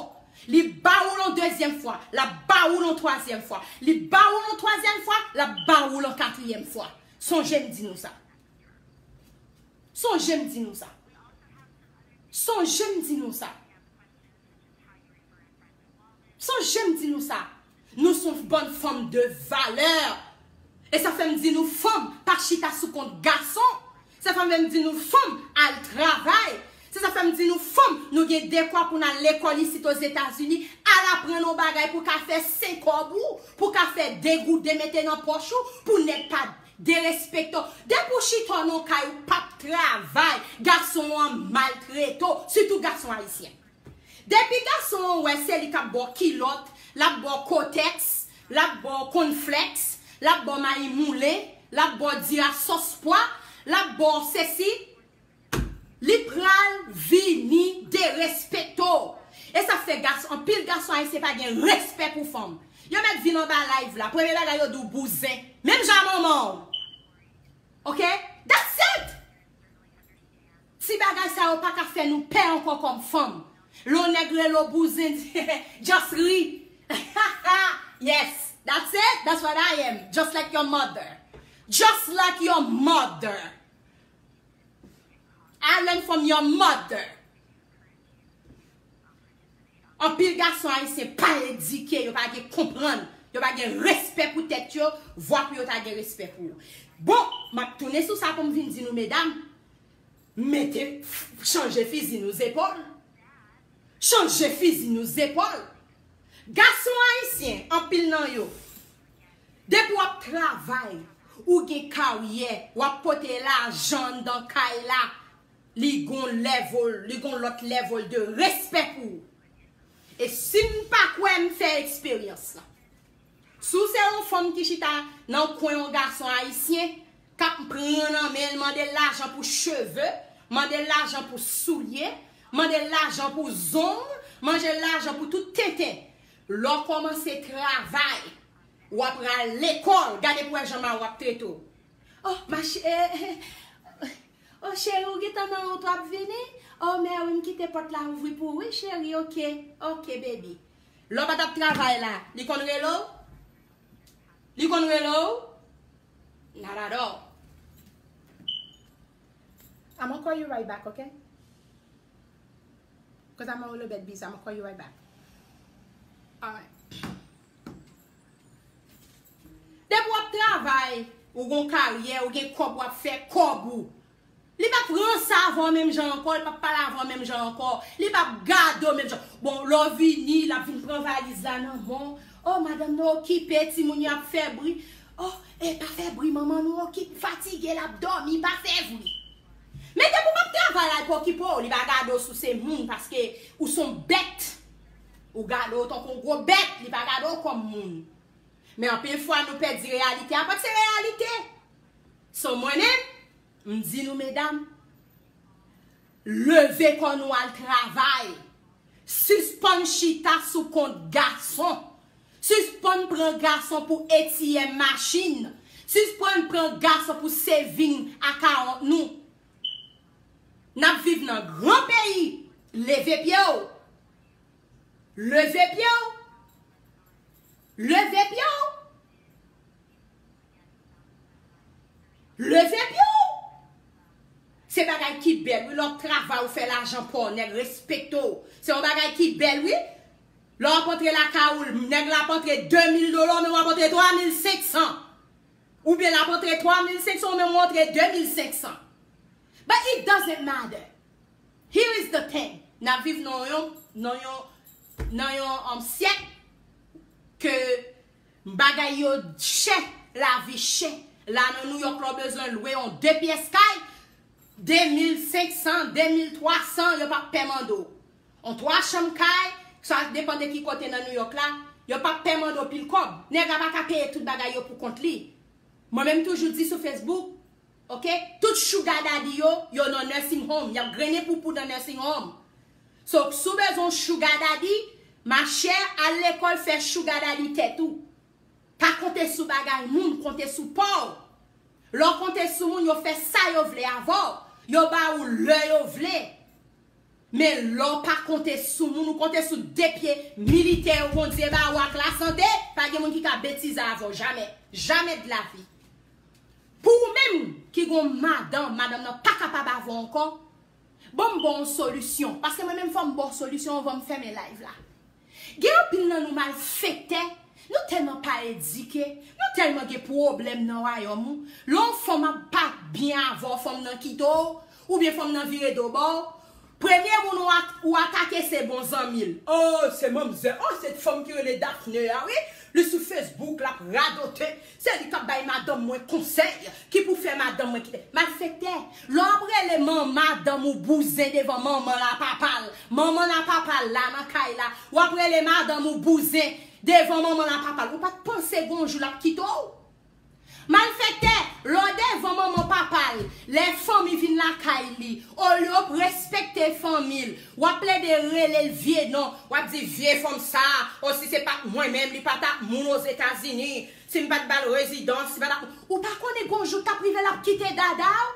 Li ba ou l yon dezyèm fwa, l ap ba ou l yon twazyèm fwa. Li ba ou l yon twazyèm fwa, l ap ba ou l yon katriyèm fwa. Sonje m di nou sa. Sonje m di nou sa. Sonje m di nou sa. Sonje m di nou sa. Nou se yon bann fanm de valè. E sa fè m di nou fanm pa chita sou kont gason. Se sa fè m di nou fanm al travay. Se sa fè m di nou fanm, nou gen dekwa pou n al lekòl isit Ozetazini, al aprann yon bagay pou ka fè senk kòb ou, pou ka fè de gouden mete nan pòch ou, pou nèg pa derespekte w. Depi w chita nan kay ou p ap travay, gason an maltrete w, sitou gason ayisyen. Depi gason an wè se li k ap ba w kilòt, l ap ba w kotèks, l ap ba w kònflèks, l ap ba w mayi moulen, l ap ba w diri a sòs pwa, l ap ba w sesi, li pral vini derespekte w. E sa fè gas-, anpil gason ayisyen pa gen respè pou fanm. Yo mèt vin anba live la, premye bagay yo di w bouzen. Menm jan manman w. Ok? That's it! Ti bagay sa yo pa ka fè nou pè ankò kòm fanm. Lè yon nèg rele w bouzen, just ri. Yes, that's it. That's what I am. Just like your mother. Just like your mother. I learn from your mother. Anpil gason ayisyen pa edike, yo pa gen konprann, yo pa gen respè pou tèt yo, vwa pou yo ta gen respè pou yo. Bon, m ap tounen sou sa pou m vin di nou, medam, mete, chanje fizi nou zepòl. Chanje fizi nou zepòl. Gason ayisyen, anpil nan yo, depi w ap travay, ou gen karyè, w ap pote lajan anndan kay la, li gon level, li gon lòt level de respè pou ou. E si m pa kwè, m fè eksperyans lan. Si w se yon fanm ki chita nan kwen yon gason ayisyen, k ap pran nan men l, mande l lajan pou cheve, mande l lajan pou soulye, mande l lajan pou zong, mande l lajan pou tout tenten. Lè w kòmanse travay, w ap pral lekòl, gade pou w wè jan mari w ap trete w. Oh, ma ch-, eh, eh, oh, cheri, ou gentan nan wout w ap vini? Oh, mè wi, m kite pòt la ouvri pou ou, wi, cheri, ok, ok, baby. Lè w pa t ap travay la, li konn rele w? Li konn rele w? Not at all. I'm gonna call you right back, okay? 'Cause I'm a little bit busy. I'm gonna call you right back. All right. Depi w ap travay, ou gon karyè, ou gen kòb, w ap fè kòb ou. Li p ap ranse avè w menm jan ankò, li p ap pale avè w menm jan ankò, li p ap gade w menm jan. Bon, lè w vini, l ap vin pran valiz la nan men w. Oh, madanm nan okipe, timoun yo ap fè bri. Oh, e pa fè bri, manman nou okipe, fatige, l ap dòmi, pa fè bri. Men depi w p ap travay la, li pa okipe w, li pa gade w si w se moun, paske ou se yon bèt. Ou gade w tankou yon gwo bèt, li pa gade w kòm moun. Men anpil fwa, nou pèdi reyalite a, paske se reyalite. So, mwen menm, m di nou, medam, leve kò nou al travay. Sispann chita sou kont gason. Sispann pran gason pou etiyè machin. Sispann pran gason pou saving akawont nou. N ap viv nan gran peyi. Leve pye w. Leve pye w. Leve pye w. Leve pye w. Se bagay ki bèl, wi, lè w ap travay, ou fè lajan pa w, nèg respekte w. Se yon bagay ki bèl, wi. Lè w ap antre lakay ou, nèg la ap antre de mil dola, ou menm w ap antre twa mil senk san. Oubyen l ap antre twa mil senk san, ou menm w antre de mil senk san. But it doesn't matter. Here is the thing. N ap viv nan yon, nan yon, nan yon, um, syèk ke bagay yo chè, lavi chè. La nan New York la, w bezwen lwe yon de pyès kay, de mil senk san, de mil twa san, yo p ap pè mande w. Yon twa chanm kay, sa depann de ki kote nan New York la, yo p ap pè mande w pil kòb. Nèg la pa ka peye tout bagay yo pou kont li. Mwen menm toujou di sou Facebook, oke? Tout sugar daddy yo, yo nan nursing home. Y ap grennen poupou nan nursing home. So, si w bezwen yon sugar daddy, machè, al lekòl fè sugar daddy tèt ou. Pa konte sou bagay moun, konte sou pa w. Lè w konte sou moun, yo fè sa yo vle avè w. Yo ba ou lè yo vle. Men lè w pa konte sou moun, ou konte sou de pye militè yo Bondye ba ou ak lasante, pa gen moun ki ka betize avè w jamè. Jamè de la vi. Pou ou menm ki gon madanm, madanm nan pa kapab avè w ankò, ban m ba w yon solisyon. Paske mwen menm fò m ba w solisyon anvan m fèmen live la. Gen anpil nan nou malfektè, nou tèlman pa edike, nou tèlman gen pwoblèm nan wayòm ou. Lè yon fanm ap pa byen avè w, fanm nan kite w, oubyen fanm nan vire do ba w, premye moun ou at-, ou atake se bon zanmi l. Oh, se manmzè, oh, se fanm ki rele Daphné a, wi. Li sou Facebook, l ap radote. Se li k ap bay madanm mwen konsèy, ki pou fè madanm mwen kite. Malfektè, lè w ap rele manman madanm ou bouzen devan manman l a papa l, manman l a papa l la nan kay la, w ap rele madanm ou bouzen devan manman l a papa l. Ou pa t panse gon jou l ap kite w? Malfektè, lè w devan manman papa l, lè fanmi vin lakay li, olye w respekte fanmi l, w ap plede rele l vye non, w ap di vye fanm sa, o si se pa t mwen menm, li pa t ap moun Ozetazini. Si m pa t ba l rezidans, si pa t ap, ou pa konnen gon jou t ap rive l ap kite dada w?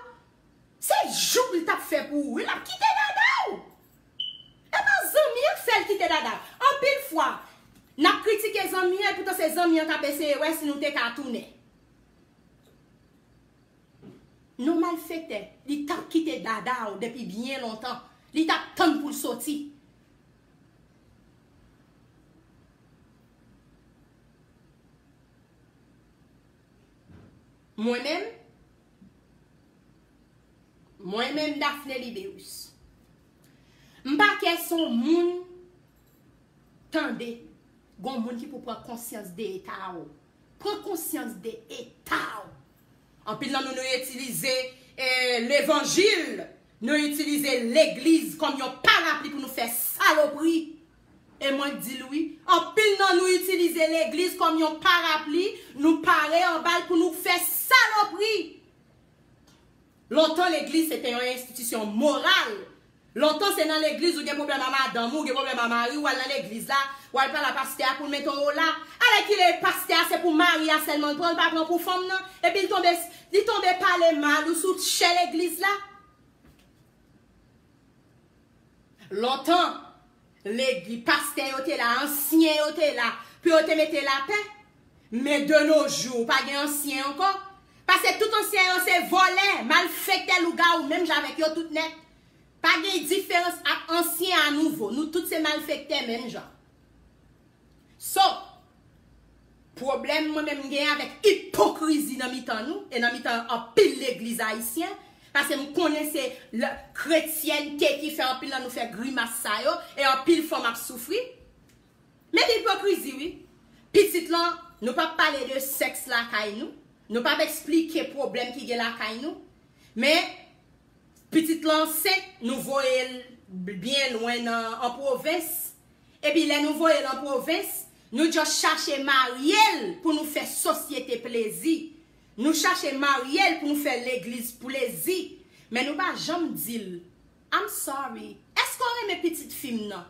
Se jouk li t ap fè pou ou, wi, l ap kite dada w. E pa zanmi an k fè l kite dada w. Anpil fwa, n ap kritike zanmi an, epoutan se zanmi an k ap eseye wè si nou te ka tounen. Non malfektè, li t ap kite dada w depi byen lontan. Li t ap tann pou l soti. Mwen menm, mwen menm Daphné Libérus, m pa kè s on moun, tande, gon moun ki pou pran konsyans de eta w. Pran konsyans de eta w. Anpil nan nou, nou itilize, eh, levanjil, nou itilize legliz kòm yon parapli pou nou fè salopri. E mwen k di l wi, anpil nan nou itilize legliz kòm yon parapli, nou pare anba l pou nou fè salopri. Lontan legliz se te yon enstitisyon moral. Lontan se nan legliz ou gen pwoblèm a madanm ou, ou gen pwoblèm a mari w, w al nan legliz la, w al pale a pastè a pou l mete w ola. Alèkile pastè a se pou mari a sèlman l pran, l pa pran pou fanm nan. Epi l tonbe, li tonbe pale mal ou sou chè legliz la. Lontan, legi-, pastè yo te la, ansyen yo te la, pou yo te mete lapè. Men de nos jours, pa gen ansyen ankò. Paske tout ansyen yo se vòlè, malfektè, lougawou, menm jan avèk yo tout nèt. Pa gen diferans ant ansyen a nouvo. Nou tout se malfektè menm jan. So, pwoblèm mwen menm m gen avèk ipokrizi nan mitan nou, e nan mitan anpil legliz ayisyen, paske m konnen se la, kretyènte ki fè anpil nan nou fè grimas sa yo, e anpil fanm ap soufri. Men ipokrizi, wi. Pitit lan, nou p ap pale de sèks lakay nou, nou p ap eksplike pwoblèm ki gen lakay nou, men pitit lan ansent, nou voye l byen lwen nan, an pwovens. Epi lè nou voye l an pwovens, nou just chache marye l pou nou fè sosyete plezi. Nou chache marye l pou nou fè legliz plezi. Men nou pa janm di l, I'm sorry, èske w renmen pitit fi m nan?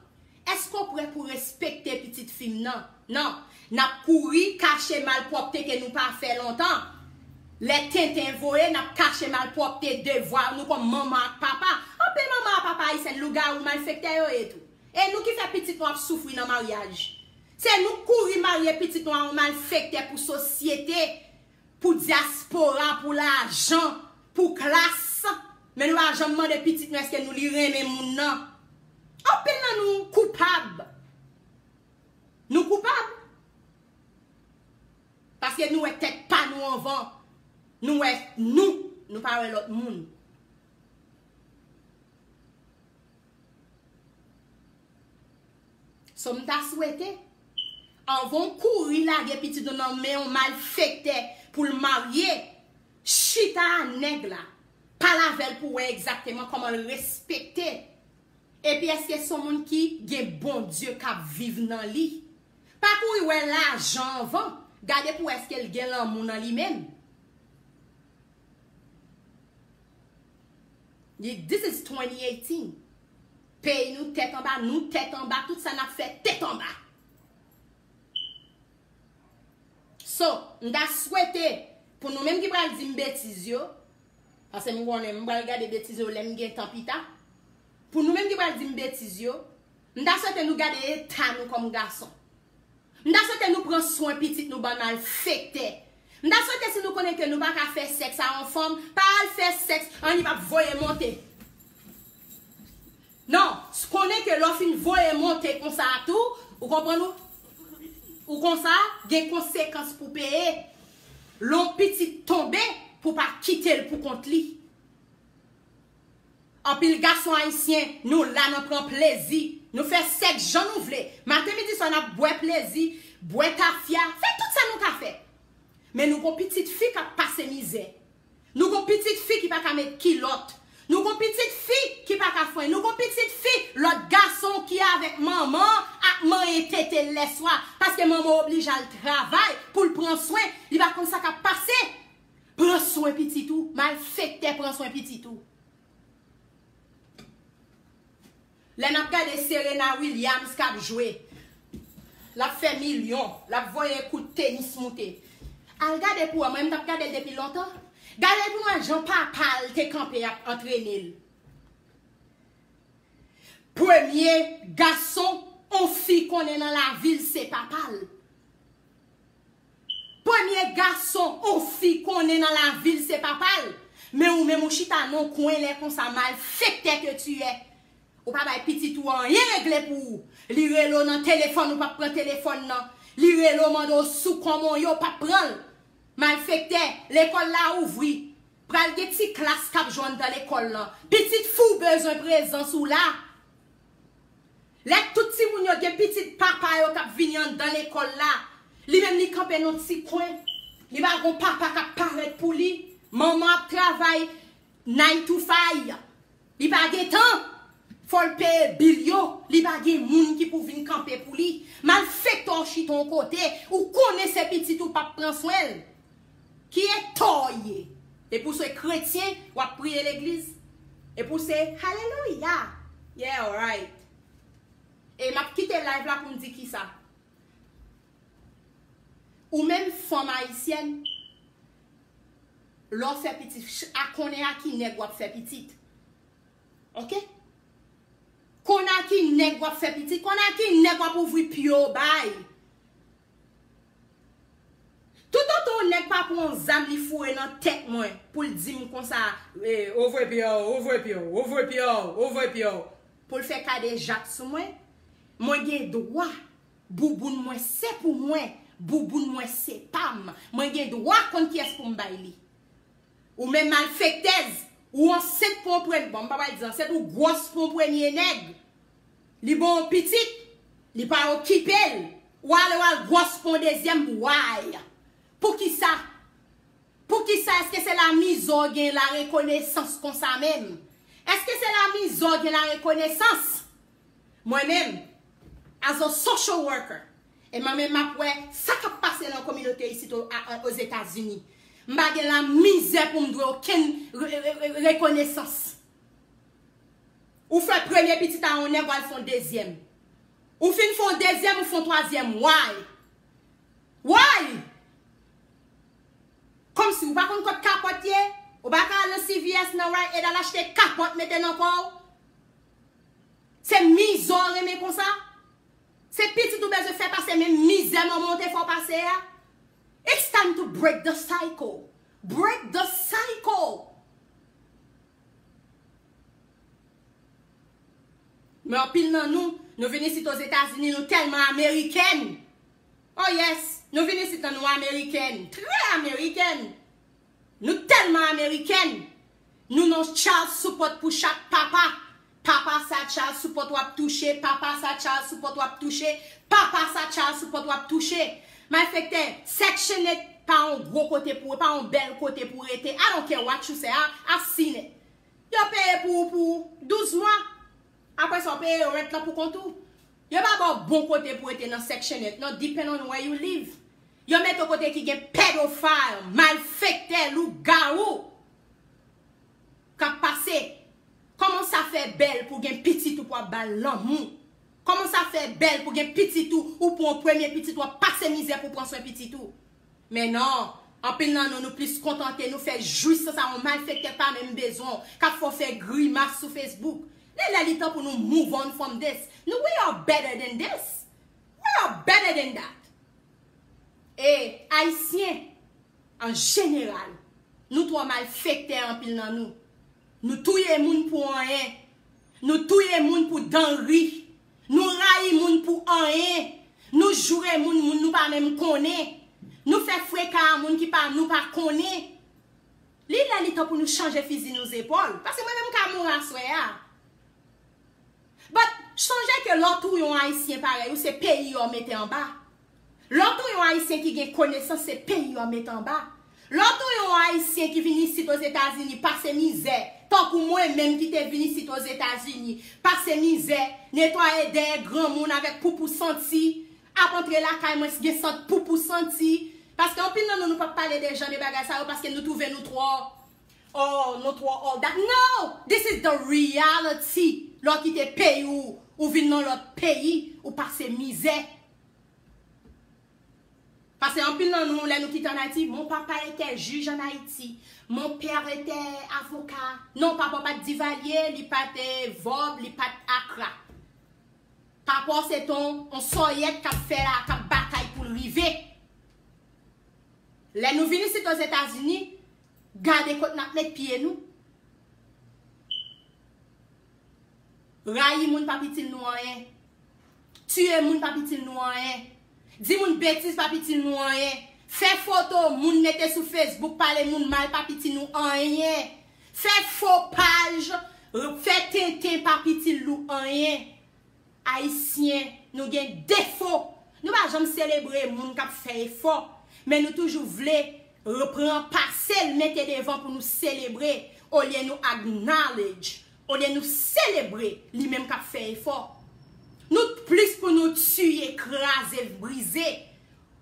Èske w prè pou respekte pitit fi m nan? Non. N ap kouri kache malpwòpte ke nou pa fè lontan. Lè tenten voye, n ap kache malpwòpte devwa nou kòm manman ak papa. Anpil manman ak papa ayisyen lougawou, malfektè yo ye tou. E nou ki fè pitit nou ap soufri nan maryaj. Se nou k kouri marye pitit nou a yon malfektè pou sosyete, pou dyaspora, pou lajan, pou klas. Men nou pa janm mande pitit nou èske nou li renmen moun nan. Anpil nan nou koupab. Nou koupab. Paske nou wè tèt pa nou anvan. Nou wè nou, nou pa wè lòt moun. So m ta swete, anvan w kouri lage pitit ou nan men yon malfektè pou l marye, chita a nèg la, pale avè l pou wè egzakteman kòman l respekte. Epi èske se yon moun ki gen Bondye k ap viv nan li? Pa kouri wè lajan anvan, gade pou wè èske l gen lanmou nan li menm. This is twenty eighteen. Peyi nou tèt anba, nou tèt anba, tout sa n ap fè tèt anba. So, m ta swete pou nou menm ki pral di m betiz yo, paske m konnen m pral gade betiz yo lè m gen tan pita. Pou nou menm ki pral di m betiz yo, m ta swete nou gade eta nou kòm gason. M ta swete nou pran swen pitit nou bann malfektè. M ta swete si nou konnen ke nou pa ka fè sèks a yon fanm, pa al fè sèks an li p ap voye monte. Non, konnen ke lè w fin voye monte konsa a tou, ou konprann ou, ou konsa, gen konsekans pou peye. Lè yon pitit tonbe, pou pa kite l pou kont li. Anpil gason ayisyen, nou la nan pran plezi. Nou fè sèks jan nou vle. Maten, midi, swa n ap bwè plezi, bwè tafya, fè tout sa nou ka fè. Men nou gon pitit fi k ap pase mizè. Nou gon pitit fi ki pa ka met kilòt. Nou gon pitit fi ki pa ka fwenyen. Nou gon pitit fi lòt gason ki avèk manman ak manyen tete l lèswa. Paske manman oblije al travay pou l pran swen. Li pa konn sa k ap pase. Pran swen pitit ou. Malfektè, pran swen pitit ou. Lè n ap gade Serena Williams k ap jwe, l ap fè milyon, l ap voye kout tenis moute. Al gade pou wè, mwen m t ap gade l depi lontan. Gade pou nou wè jan papa l te kanpe ap antrene l. Premye gason on fi konnen nan lavi l se papa l. Premye gason on fi konnen nan lavi l se papa l. Men ou menm ou chita nan yon kwen lè konsa, malfektè ke tu es. Ou pa bay pitit ou anyen regle pou ou. Li rele w nan telefòn, ou p ap pran telefòn nan. Li rele w mande w sou kòman w ye, ou p ap pran l. Malfektè, lekòl la ouvri. Pral gen ti klas k ap jwe anndan lekòl lan. Pitit fi w bezwen prezans ou la. Lè tout timoun yo gen pitit papa yo k ap vini anndan lekòl la, li menm li kanpe nan ti kwen. Li pa gon papa k ap parèt pou li. Manman ap travay nine to five. Li pa gen tan. Fò l peye bil yo. Li pa gen moun ki pou vin kanpe pou li. Malfektè w chita yon kote. Ou konnen se pitit ou p ap pran swen l. Ki eta w ye? Depi w se kretyen, w ap priye legliz. Epi w se, alelouya. Yeah, alright. E m ap kite live la pou m di kisa. Ou menm fanm ayisyèn, lè w fè pitit, ch-, a konnen a ki nèg w ap fè pitit. Oke? Konnen a ki nèg w ap fè pitit, konnen a ki nèg w ap ouvri pye w bay. Toutotan yon nèg pa pran yon zam li foure nan tèt mwen pou l di m konsa, eh, ouvre pye w, ouvre pye w, ouvre pye w, ouvre pye w, pou l fè kadejak sou mwen, mwen gen dwa. Bouboun mwen se pou mwen. Bouboun mwen se pa m. Mwen gen dwa konn kiyès pou m bay li. Ou menm malfektèz, ou ansent pou yon premye, bon, m pa pral di ansent, ou gwòs pou yon premye nèg. Li ba w yon pitit, li pa okipe l. Ou ale w al gwòs pou yon dezyèm, why? Poukisa? Poukisa èske se la mizè w gen la rekonesans konsa menm? Èske se la mizè w gen la rekonesans? Mwen menm, as a social worker, e mwen menm m ap wè sa k ap pase nan kominote isit o, a, a, Ozetazini. M pa gen la mizè pou m dwe okenn re, re, re, rekonesans. Ou fè premye pitit a yon nèg, w al fè yon dezyèm. Ou fin fè yon dezyèm, ou fè yon twazyèm. Why? Why? Kòmsi ou pa konn kot kapòt ye? Ou pa ka al nan C V S, nan Rite Aid, al achte kapòt mete nan kò w? Se mizè w renmen konsa? Se pitit ou bezwen fè pase menm mizè manman w te fè w pase a? It's time to break the cycle. Break the cycle. Men anpil nan nou, nou vin isit Ozetazini, nou tèlman amerikèn. Oh yes, nou vin isit lan, nou amerikèn. Trè amerikèn. Nou tèlman amerikèn. Nou nan child support pou chak papa. Papa sa child support w ap touche, papa sa child support w ap touche, papa sa child support w ap touche. Malfektè, Section eight pa yon gwo kote pou, pa yon bèl kote pou rete. I don't care what you say, I, I seen it. Yo peye pou ou pou douz mwa. Apre sa, w peye rent lan pou kont ou. Yo pa ba w bon kote pou rete nan Section eight, non, depend on where you live. Yo mete w kote ki gen pedophile, malfektè, lougawou k ap pase. Kòman sa fè bèl pou gen pitit ou pou ap ba l lanmou? Kòman sa fè bèl pou gen pitit ou, ou pran premye pitit ou ap pase mizè pou pran swen pitit ou? Men non, anpil nan nou, nou plis kontante nou fè jwisans a yon malfektè k pa menm bezwen w, k ap fè w fè grimas sou Facebook. Li lè li tan pou nou move on from this. Nou, we are better than this. We are better than that. E Ayisyen, an jeneral, nou twò malfektè anpil nan nou. Nou touye moun pou anyen. Nou touye moun pou dan ri. Nou rayi moun pou anyen. Nou joure moun, moun nou pa menm konnen. Nou fè freka a moun ki pa, nou pa konnen. Li lè li tan pou nou chanje fizi nou zepòl. Paske mwen menm m ka mouri aswè a. But, sonje ke lè w touye yon Ayisyen parèy ou, se peyi a w mete anba. Lè w touye yon Ayisyen ki gen konesans, se peyi a w mete anba. Lè w touye yon Ayisyen ki vin isit Ozetazini, pase mizè, tankou mwen menm ki te vin isit Ozetazini, pase mizè, netwaye dèyè granmoun avèk poupou santi, ap antre lakay mwen, gen sant poupou santi. Paske anpil nan nou, nou p ap pale de jan de bagay sa yo, paske nou twouve nou twò, oh, nou twò all that. No! This is the reality. Lè w kite peyi w, ou vin nan lòt peyi, ou pase mizè. Paske anpil nan nou, lè nou kite ann Ayiti, mon papa était juge en Haïti, mon père était avocat. Non, papa w pa t Divalye, li pa t, eh, Vòb, li pa t Akra. Papa w se t on, on sòyèt k ap fè la, k ap batay pou l rive. Lè nou vin isit Ozetazini, gade kot n ap met pye nou. Rayi moun p ap itil nou anyen. Tiye moun p ap itil nou anyen. Di moun betiz p ap itil nou anyen. Fè foto moun mete sou Facebook, pale moun mal p ap itil nou anyen. Fè fo paj, fè tenten p ap itil nou anyen. Ayisyen, nou gen defo. Nou pa janm selebre moun k ap fè efò, men nou toujou vle repran pase l mete devan pou nou selebre, olye nou acknowledge, olye nou selebre li menm k ap fè efò. Nou plis pou nou tiye, kraze, brize.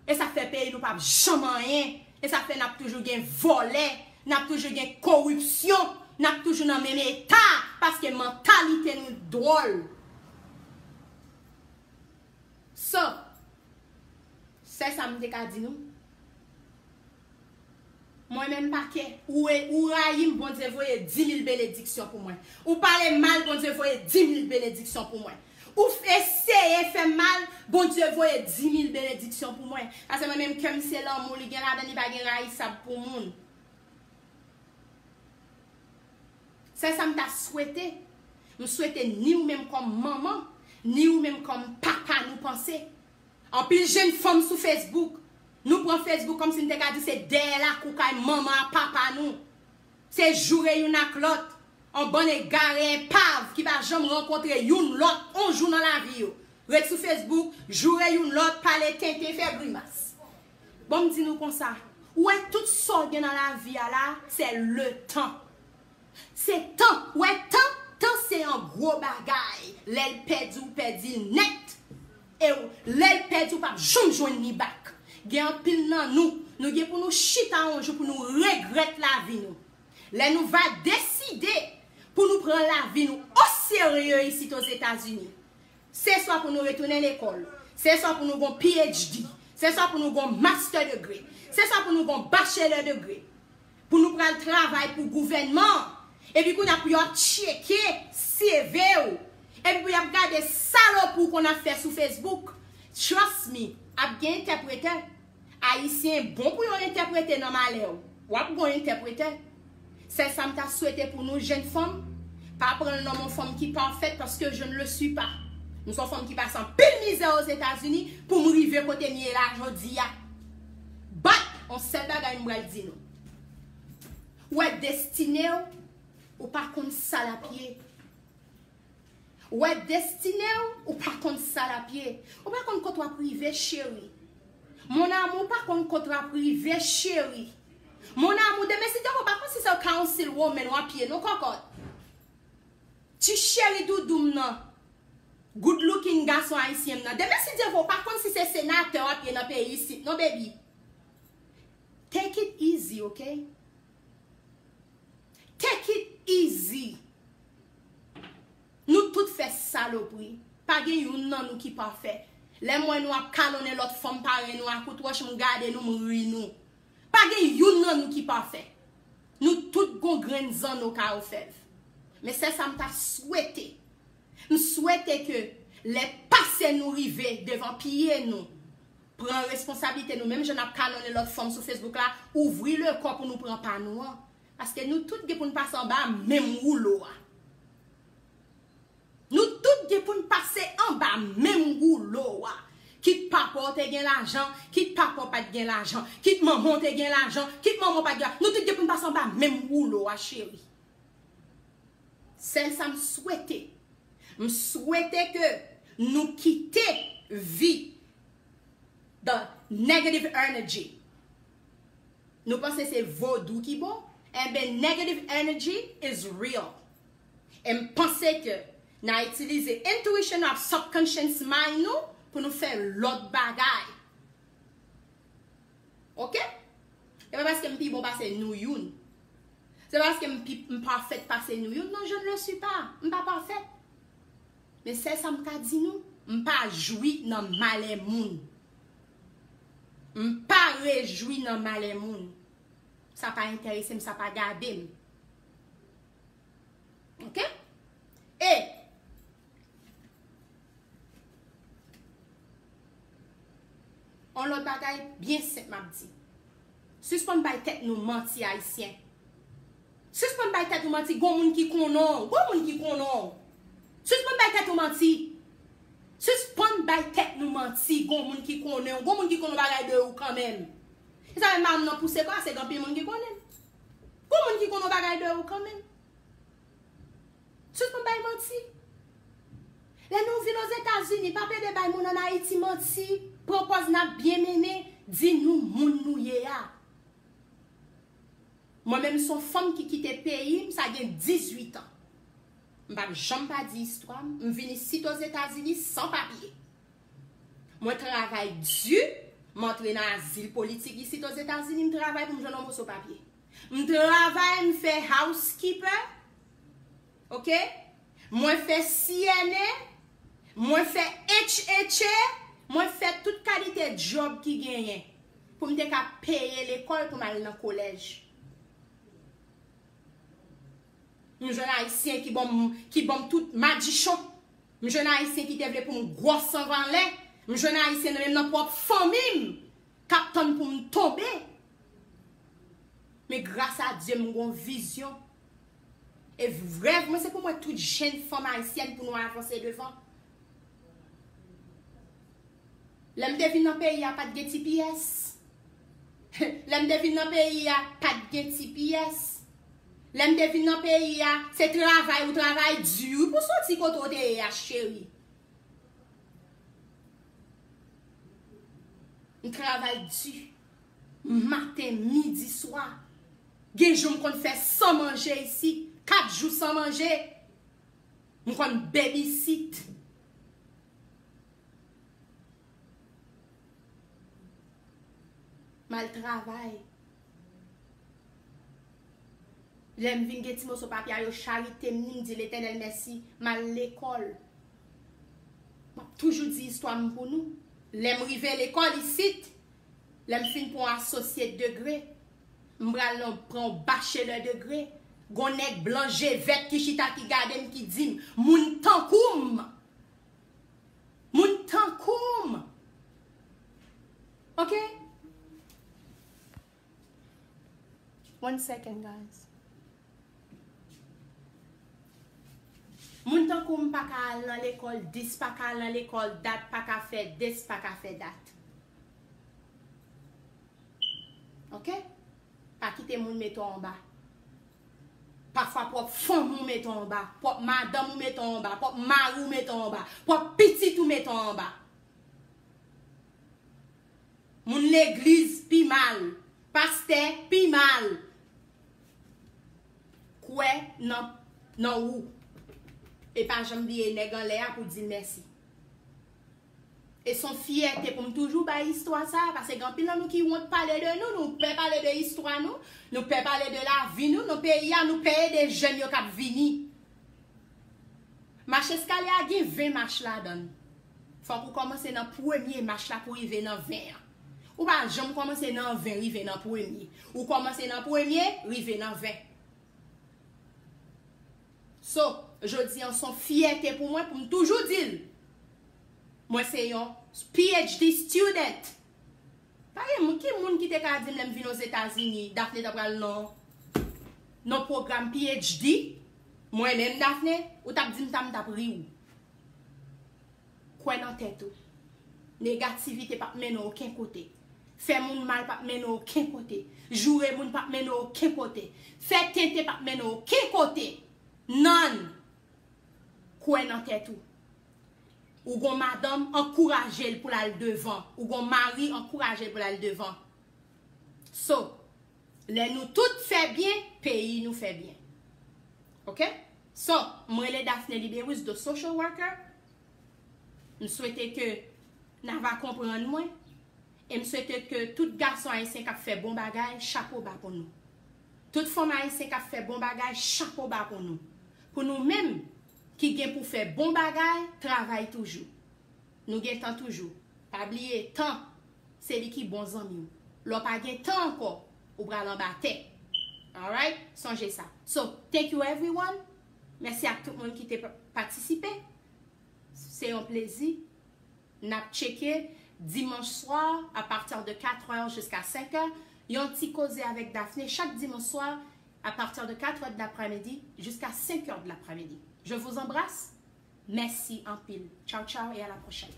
E sa fè peyi nou p ap janm anyen. E sa fè n ap toujou gen vòlè, n ap toujou gen koripsyon, n ap toujou nan menm eta, paske mantalite nou dwòl. So, sèl sa m te ka di nou. Mwen menm pa kè. Ou, ou rayi m, Bondye voye di mil benediksyon pou mwen. Ou pale mal, Bondye voye di mil benediksyon pou mwen. Ou f-, eseye fè m mal, Bondye voye di mil benediksyon pou mwen. Paske mwen menm, kè m se lanmou, li gen ladan, li pa gen rayisab pou moun. Sèl sa m ta swete, m swete ni ou menm kòm manman, ni ou menm kòm papa nou panse. Anpil jenn fanm sou Facebook, nou pran Facebook kòmsi n te ka di se dèyè lakou kay manman ak papa nou. Se joure youn ak lòt, on bann egare enpav ki pa janm rankontre youn lòt on jou nan lavi yo. Ret sou Facebook, joure youn lòt, pale tenten, fè grimas. Bon, m di nou konsa, ou wè tout sa w gen nan lavi a la, se le tan. Se tan, ou wè tan, tan se yon gwo bagay. Lè l pèdi, ou pèdi l nèt. E w, lè l pèdi, ou p ap janm jwenn li back. Gen anpil nan nou, nou gen pou nou chita yon jou pou nou regrèt lavi nou. Lè nou va deside pou nou pran lavi nou oserye isit Ozetazini. Se swa pou nou retounen lekòl, se swa pou nou gon P H D, se swa pou nou gon master degree, se swa pou nou gon bachelor degree, pou nou pral travay pou gouvènman an. Epi kounye a pou y ap tcheke C V w, epi pou y ap gade salopri w konn ap fè sou Facebook. Trust me, ap gen entèpretè. Ayisyen bon pou yo entèprete nan malè w. W ap gon entèpretè. Sèl sa m ta swete pou nou, jenn fanm, pa pran l nan men yon fanm ki pafèt, paske je ne le suis pas. M se yon fanm ki pase anpil mizè Ozetazini pou m rive kote m ye la jodi a. But, yon sèl bagay m pral di nou. Ou wè destine w, ou pa konn sa l ap ye. Ou wè destine w, ou pa konn sa l ap ye. Ou pa konn kot w ap rive, cheri. Mon amour, ou pa konn kot w ap rive, cheri. Mon amour, demen si Dye vle, ou pa konn si se yon councilwoman w ap ye, non, kòkòt. Ti cheri doudoum nan. Good looking gason ayisyen m nan. Demen si Dye vle, ou pa konn si se senatè w ap ye nan peyi isit, non, baby. Take it easy, ok? Take it easy. Nou tout fè salopri. Pa gen youn nan nou ki pafè. Lè m wè nou ap kalonnen lòt fanm parèy nou a kout wòch, m gade nou, m ri nou. Pa gen youn nan nou ki pafè. Nou tout gon grenn zanno kay òfèv. Men sèl sa m ta swete. M swete ke lè pase nou rive devan pye nou, pran responsablite nou, menm jan n ap kalonnen lòt fanm sou Facebook la, ouvri lekò pou nou pran pa nou an. Paske nou tout gen pou n pase anba menm woulo a. Nou tout gen pou n pase anba menm woulo a. Kit papa w te gen lajan, kit papa w pa t gen lajan, kit manman w te gen lajan, kit manman w pa t gen lajan, nou tout gen pou n pase anba menm woulo a, cheri. Sèl sa m swete. M swete ke nou kite vi the negative energy. Nou panse se vodou ki bon? Enben, negative energy is real. E m panse ke n a itilize intuition ak subconscious mind nou pou nou fè lòt bagay. Ok? E pa paske m pi bon pase nou youn. Se pa paske m pi, m pafèt pase nou youn. Non, je ne le suis pas. M pa pafèt. Men sèl sa m ka di nou, m pa jwi nan malè moun. M pa rejwi nan malè moun. Sa pa enterese m, sa pa gade m. Ok? E yon lòt bagay byen senp m ap di. Sispann bay tèt nou manti, Ayisyen. Sispann bay tèt nou manti, gon moun ki konnen w, gon moun ki konnen w. Sispann bay tèt nou manti. Sispann bay tèt nou manti, gon moun ki konnen w, gon moun ki konnen w bagay de ou kanmenm. E sa menm madanm nan pouse kò a, se gen anpil moun ki konnen l. Gon moun ki konnen w bagay de ou kanmenm. Sispann bay manti. Lè nou vin Ozetazini, pa plede bay moun ann Ayiti manti. Pran pòz n ap byen mennen, di nou moun nou ye a. Mwen menm, se yon fanm ki kite peyi m, sa gen dizuit an. M p ap janm pa di istwa m. M vin isit Ozetazini san papye. Mwen travay di, m antre nan azil politik isit Ozetazini, m travay pou m jwenn yon moso papye. M travay, m fè housekeeper, ok? Mwen fè C N A, mwen fè H H A, mwen fè tout kalite djòb ki genyen pou m te ka peye lekòl pou m al nan kolèj. M jwenn Ayisyen ki ban m, ki ban m tout madichon. M jwenn Ayisyen ki te vle pou m gwòs anvan lè. M jwenn Ayisyen nan menm nan pwòp fanmi m k ap tann pou m tonbe. Men gras a Dye, m gon vizyon. E rèv mwen, se pou mwen tout jenn fanm ayisyèn pou nou avanse devan. Lè m te vin nan peyi a, pa t gen T P S. Lè m te vin nan peyi a, pa t gen T P S. Lè m te vin nan peyi a, se travay ou travay di wi pou soti kote w te ye a, cheri. M travay di. Maten, midi, swa. Gen jou m konn fè san manje isit, kat jou san manje. M konn babysit. M al travay. Lè m vin gen ti moso papye a, yo charite m ni, m di Letènèl mèsi, m al lekòl. M ap toujou di istwa m pou nou. Lè m rive lekòl isit, lè m fin pran yon asosyet degre, m pral nan pran yon bachelè degre. Gon nèg blan je vèt ki chita ki gade m ki di m, moun tankou m. Moun tankou m. Ok? One second, guys. Moun tankou m pa ka al nan lekòl, dis pa ka al nan lekòl, dat pa ka fè dis pa ka fè dat. Ok? Pa kite moun mete w anba. Pafwa pwòp fanmi w mete w anba, pwòp madanm ou mete w anba, pwòp mari w mete w anba, pwòp pitit ou mete w anba. Moun legliz pi mal, pastè pi mal. Kwè nan, nan ou. E pa janm bliye nèg anlè a pou di l mèsi. E se yon fyète pou m toujou bay istwa sa a, paske gen anpil nan nou ki wont pale de nou, nou pè pale de istwa nou, nou pè pale de lavi nou, nan peyi a, nou pè ede jèn yo k ap vini. Mach eskalye a gen ven mach ladan l. Fòk ou kòmanse nan premye mach la pou rive nan ven an. Ou pa janm kòmanse nan ven rive nan premye. Ou kòmanse nan premye, rive nan ven. So, jodi an se yon fyète pou mwen, pou m toujou di l. Mwen se yon P H D student. Pa gen moun, ki moun ki te ka di m lè m vin Ozetazini, Daphné ta pral nan, nan pwogram P H D? Mwen menm, Daphné, ou t ap di m sa, m t ap ri w. Kwè nan tèt ou. Negativite p ap mennen w okenn kote. Fè moun mal p ap mennen w okenn kote. Joure moun p ap mennen w okenn kote. Fè tenten p ap mennen w okenn kote. None. Kwè nan tèt ou. Ou gon madanm, ankouraje l pou l al devan. Ou gon mari, ankouraje l pou l al devan. So, lè nou tout fè byen, peyi nou fè byen. Ok? So, mwen rele Daphné Libérus, the social worker. M swete ke n a va konprann mwen. E m swete ke tout gason ayisyen k ap fè bon bagay, chapo ba pou nou. Tout fanm ayisyen k ap fè bon bagay, chapo ba pou nou. Pou nou menm ki gen pou fè bon bagay, travay toujou. Nou gen tan toujou. Pa bliye, tan, se li ki bon zanmi w. Lè w pa gen tan ankò, ou pral anba tè. Alright? Sonje sa. So, thank you everyone. Mèsi ak tout moun ki te pa-, patisipe. Se yon plezi. N ap tcheke dimanch swa, à partir de quatre heures jusqu'à cinq heures, yon ti koze avèk Daphné chak dimanch swa, à partir de quatre heures de l'après-midi jusqu'à cinq heures de l'après-midi. Je vous embrasse. Mèsi anpil. Tchao, tchao et à la prochaine.